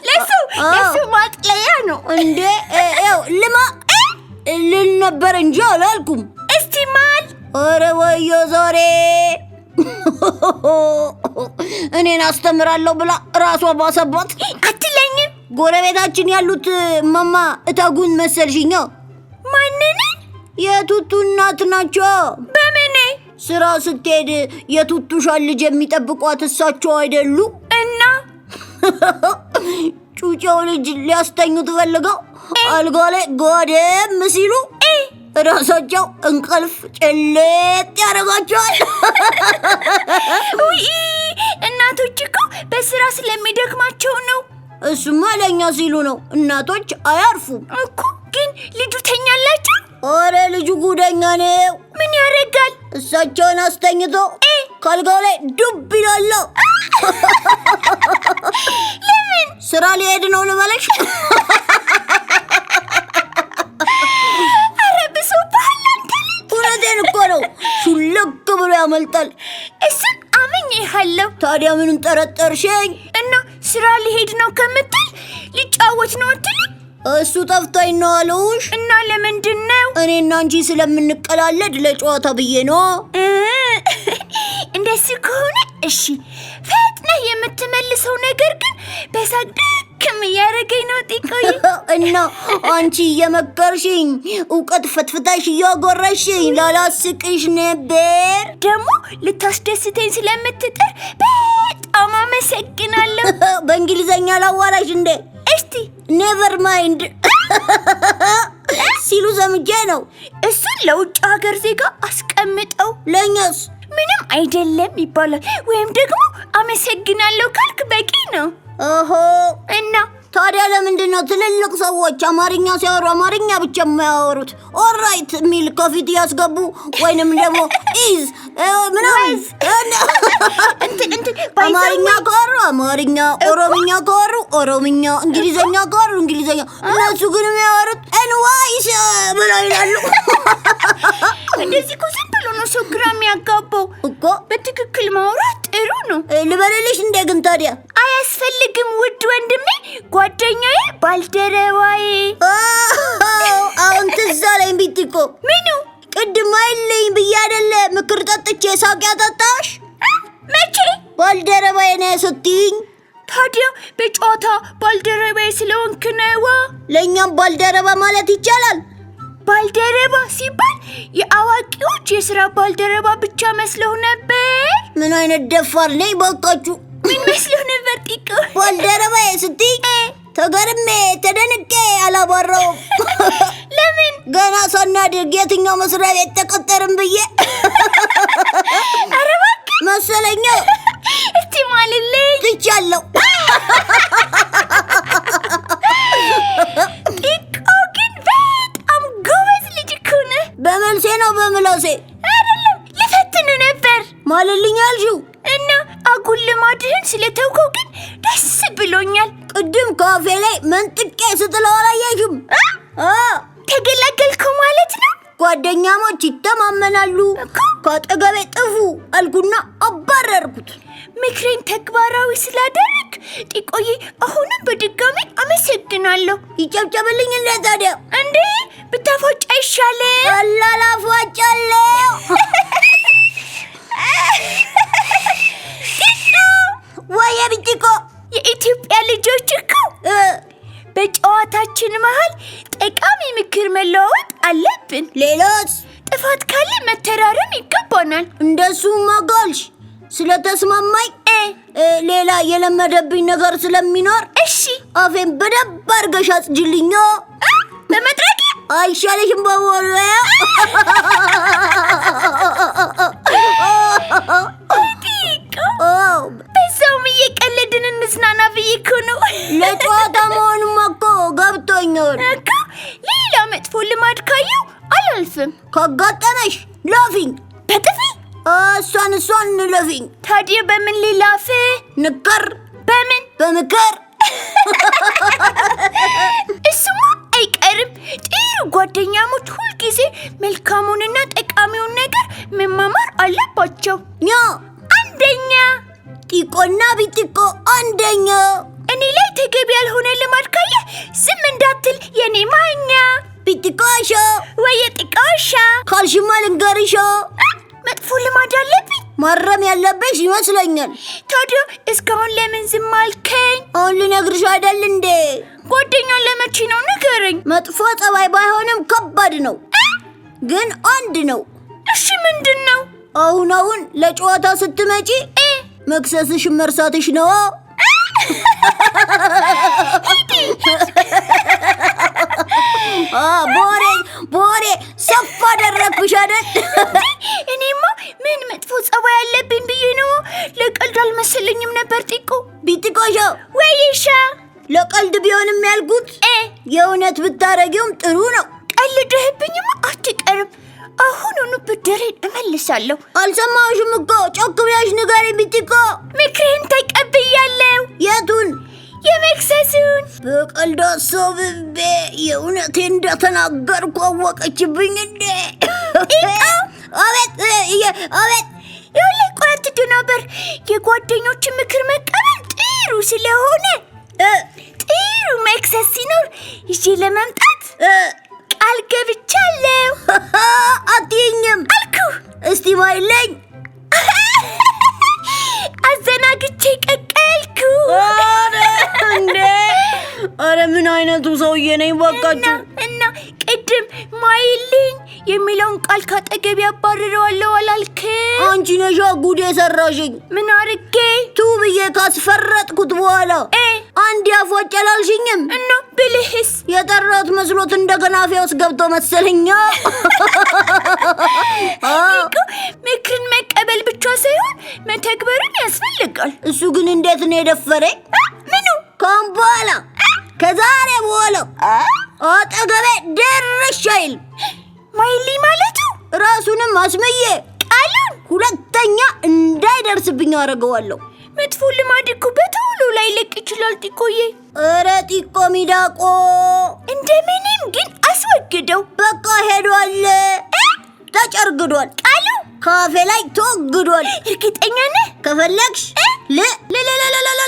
ለሱ ማጥለያ ነው እንዴ? ያው ልማ ልል ነበር እንጂ አላልኩም። እስቲ ማል። ኧረ ወዮ ዛሬ። እኔን አስተምራለሁ ብላ ራሷ ባሰባት። አትለኝም? ጎረቤታችን ያሉት እማማ እታጉን መሰልሽኛ። ማንን? የቱቱ እናት ናቸው። በምን? ስራ ስትሄድ የቱቱሻን ልጅ የሚጠብቋት እሳቸው አይደሉ? እና ጩጬው ልጅ ሊያስተኙት ፈልገው አልጋ ላይ ጋደም ሲሉ ራሳቸው እንቅልፍ ጭልጥ ያደርጋቸዋል። ውይ፣ እናቶች እኮ በስራ ስለሚደክማቸው ነው። እሱማ ለእኛ ሲሉ ነው። እናቶች አያርፉም እኮ። ግን ልጁ ተኛላቸው? ኧረ ልጁ ጉደኛ ነው። ምን ያደርጋል? እሳቸውን አስተኝቶ ካልጋው ላይ ዱብ ይላል። ለምን? ስራ ሊሄድ ነው ልበለሽ? ኧረ ብሶብሃል አንተ ልጅ። እውነቴን እኮ ነው። ሹልክ ብሎ ያመልጣል። እሱን አምኜሃለሁ። ታዲያ ምኑን ጠረጠርሽኝ? እና ስራ ሊሄድ ነው ከምትል ሊጫወት ነው አትልም? እሱ ጠፍቶኝ ነው አሉሽ። እና ለምንድን ነው? እኔና አንቺ ስለምንቀላለድ ለጨዋታ ብዬ ነው። እንደሱ ከሆነ እሺ፣ ፈጥነህ የምትመልሰው ነገር ግን በሳቅ ድክም እያደረገኝ ነው ጢቆዬ። እና አንቺ እየመከርሽኝ እውቀት ፈትፍታሽ እያጎረሽኝ ላላስቅሽ ነበር። ደግሞ ልታስደስተኝ ስለምትጥር በጣም አመሰግናለሁ። በእንግሊዘኛ ላዋራሽ እንዴ? እስቲ። Never mind ሲሉ ሰምቼ ነው። እሱን ለውጭ ሀገር ዜጋ አስቀምጠው። ለእኛስ? ምንም አይደለም ይባላል። ወይም ደግሞ አመሰግናለሁ ካልክ በቂ ነው። ኦሆ። እና ታዲያ ለምንድን ነው ትልልቅ ሰዎች አማርኛ ሲያወሩ አማርኛ ብቻ የማያወሩት? Alright የሚል ከፊት ያስገቡ ወይንም ደግሞ is ምናምን። እንትን እንትን አማርኛ ካወሩ አማርኛ፣ ኦሮምኛ ካወሩ ኦሮምኛ፣ እንግሊዘኛ ካወሩ እንግሊዘኛ። እነሱ ግን የሚያወሩት anyways ብለው ይላሉ። እንደዚህ እኮ ዝም ብሎ ነው ሰው ግራ የሚያጋባው። እኮ። በትክክል ማውራት ጥሩ ነው። ልበልልሽ እንደ ግን ታዲያ? አያስፈልግም ውድ ወንድሜ፣ ጓደኛዬ፣ ባልደረባዬ። አሁን ትዝ አለኝ ቢቲኮ። ምኑ? ቅድም አይለኝ ብዬ አይደለ ምክር ጠጥቼ ሳቅ ያጠጣሽ? መቼ? ባልደረባዬ ነህ ስትይኝ። ታዲያ በጨዋታ ባልደረባዬ ስለሆንክ ነዋ። ለእኛም ባልደረባ ማለት ይቻላል። ባልደረባ ሲባል የአዋቂዎች የስራ ባልደረባ ብቻ መስሎህ ነበር? ምን አይነት ደፋር ነኝ ባካችሁ። ምን መስሎህ ነበር ጢቆ? ባልደረባዬ ስትይ ተገርሜ ተደንቄ አላባራውም። ለምን? ገና ሳናድግ የትኛው መስሪያ ቤት ተቀጠርን ብዬ። ኧረ እባክህ። መሰለኛ። እስቲ ማልልኝ። ትቻለሁ። ጢቆ ግን በጣም ጎበዝ ልጅ እኮ ነህ። በመልሴ ነው በምላሴ? አይደለም፣ ልፈትን ነበር። ማልልኝ አልሽው። እና አጉል ልማድህን ስለተውከው ግን ደስ ብሎኛል። ቅድም ካፌ ላይ መንጥቄ ስጥለው አላየሽም? አ ተገላገልከው ማለት ነው። ጓደኛሞች ይተማመናሉ። ከአጠገቤ ጥፉ አልኩና አባረርኩት። ምክሬን ተግባራዊ ስላደረግ ጢቆዬ አሁንም በድጋሚ አመሰግናለሁ። ይጨብጨብልኝ እንደ ታዲያ? እንዴ፣ ብታፎጭ አይሻልም? ቀላል አፏጫለሁ። ወየ ቢቲኮ። የኢትዮጵያ ልጆች እኮ በጨዋታችን መሃል ጠቃሚ ምክር መለዋወጥ አለብን። ሌላስ? ጥፋት ካለ መተራረም ይገባናል። እንደሱማ ካልሽ ስለተስማማኝ ሌላ የለመደብኝ ነገር ስለሚኖር እሺ። አፌን በደንብ አድርገሽ አጽጅልኝ። በመጥረጊያ? አይሻልሽም? በመወልወያ። ጢቆ፣ በዛውም እየቀለድን እንዝናና ብዬ እኮ ነው። ለጨዋታ መሆኑማ እኮ ገብቶኛል። እኮ ሌላ መጥፎ ልማድ ካየው አላልፍም። ካጋጠመሽ ለፊኝ። በጥፊ? እሷን እሷን ለፊኝ። ታዲያ በምን ልላፍ? ንከር። በምን? በምክር። እሱማ አይቀርም። ጥሩ ጓደኛሞች ሁልጊዜ መልካሙንና ጠቃሚውን ነገር መማማር አለባቸው። ኛ አንደኛ። ጢቆና ቢጢቆ አንደኛ። እኔ ላይ ተገቢ ያልሆነ ልማድ ካየህ ዝም እንዳትል የኔ ማኛ። ቢጢቆሾ። ወይ ጢቆሻ። ካልሽማ ልንገርሾ። መጥፎ ልማድ አለብኝ? ማረም ያለብሽ ይመስለኛል። ታዲያ እስካሁን ለምን ዝም አልከኝ? አሁን ልነግርሽ አይደል እንዴ? ጓደኛ ለመቼ ነው ንገረኝ። መጥፎ ጸባይ ባይሆንም ከባድ ነው፣ ግን አንድ ነው። እሺ ምንድን ነው? አሁን አሁን ለጨዋታ ስትመጪ መክሰስሽ መርሳትሽ ነው። ቦሬ ቦሬ ሰፋ አደረግኩሽ አይደል? እኔማ ምን መጥፎ ጸባይ ያለብኝ ብዬ ነው። ለቀልድ አልመሰለኝም ነበር። ጢቆ ቢጥቆሾ ወይሻ ለቀልድ ቢሆንም ያልኩት የእውነት ብታረጊውም ጥሩ ነው። ቀልድህብኝማ አትቀርም። አሁኑኑ ብድሬን እመልሳለሁ። አልሰማሁሽም እኮ ጮክ ብለሽ ንገሪኝ ቢጥቆ። ምክርህን ተቀብያለሁ። የቱን? የመክሰሱን። በቀልድ አሳብቤ የእውነቴ እንደተናገርኩ አወቀችብኝ እንዴ? አቤት አቤት። ይኸውልህ ቆይ አትደናበር። የጓደኞችን ምክር መቀበል ጥሩ ስለሆነ ጥሩ መክሰስ ሲኖር ይዤ ለመምጣት ቃል ገብቻለሁ። አትይኝም አልኩህ። እስቲ ማይለኝ አዘናግቼ ቀቀልኩ። ኧረ እንዴ! ኧረ ምን አይነቱ ሰውዬ ነኝ ባካችሁ። እና ቅድም ማይልኝ የሚለውን ቃል ካጠገብ ያባርረዋለሁ አላልክም? አንቺ ነሻ ጉድ የሰራሽኝ። ምን አርጌ? ቱ ብዬ ካስፈረጥኩት በኋላ አንድ ያፏጭ አላልሽኝም? እና ብልህስ? የጠራት መስሎት እንደገና አፌ ውስጥ ገብቶ መሰለኛ። እኮ ምክርን መቀበል ብቻ ሳይሆን መተግበርን ያስፈልጋል። እሱ ግን እንዴት ነው የደፈረኝ? ምኑ? ካሁን በኋላ ከዛሬ በኋላ አጠገቤ ድርሽ አይልም። ማይሊ ማለቱ ራሱንም አስምዬ ቃሉን ሁለተኛ እንዳይደርስብኝ አደርገዋለሁ። መጥፎ ልማድ እኮ በቶሎ ላይለቅ ይችላል ጢቆዬ። ኧረ ጢቆ ሚዳቆ እንደምንም ግን አስወግደው። በቃ ሄዷል፣ ተጨርግዷል። ቃሉ ካፌ ላይ ተወግዷል። እርግጠኛ ነህ? ከፈለግሽ ል ምንድነው ልል?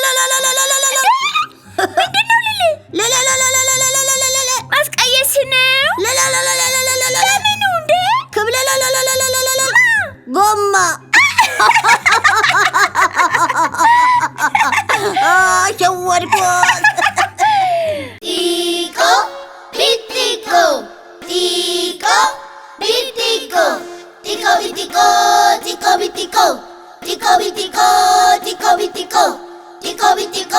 ማስቀየስ ነው። ለምኑ እንዴ? ጎማ ሸወድኩት። ጢቆ ቢጢቆ ጢቆ ቢጢቆ ጢቆ ቢጢቆ ጢቆ ቢጢቆ ጢቆ ቢጢቆ ጢቆ ቢጢቆ ጢቆ ቢጢቆ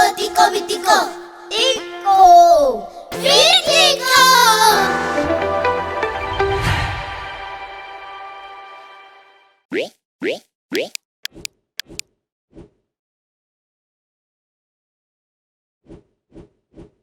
ጢቆ ቢጢቆ ጢቆ ቢጢቆ።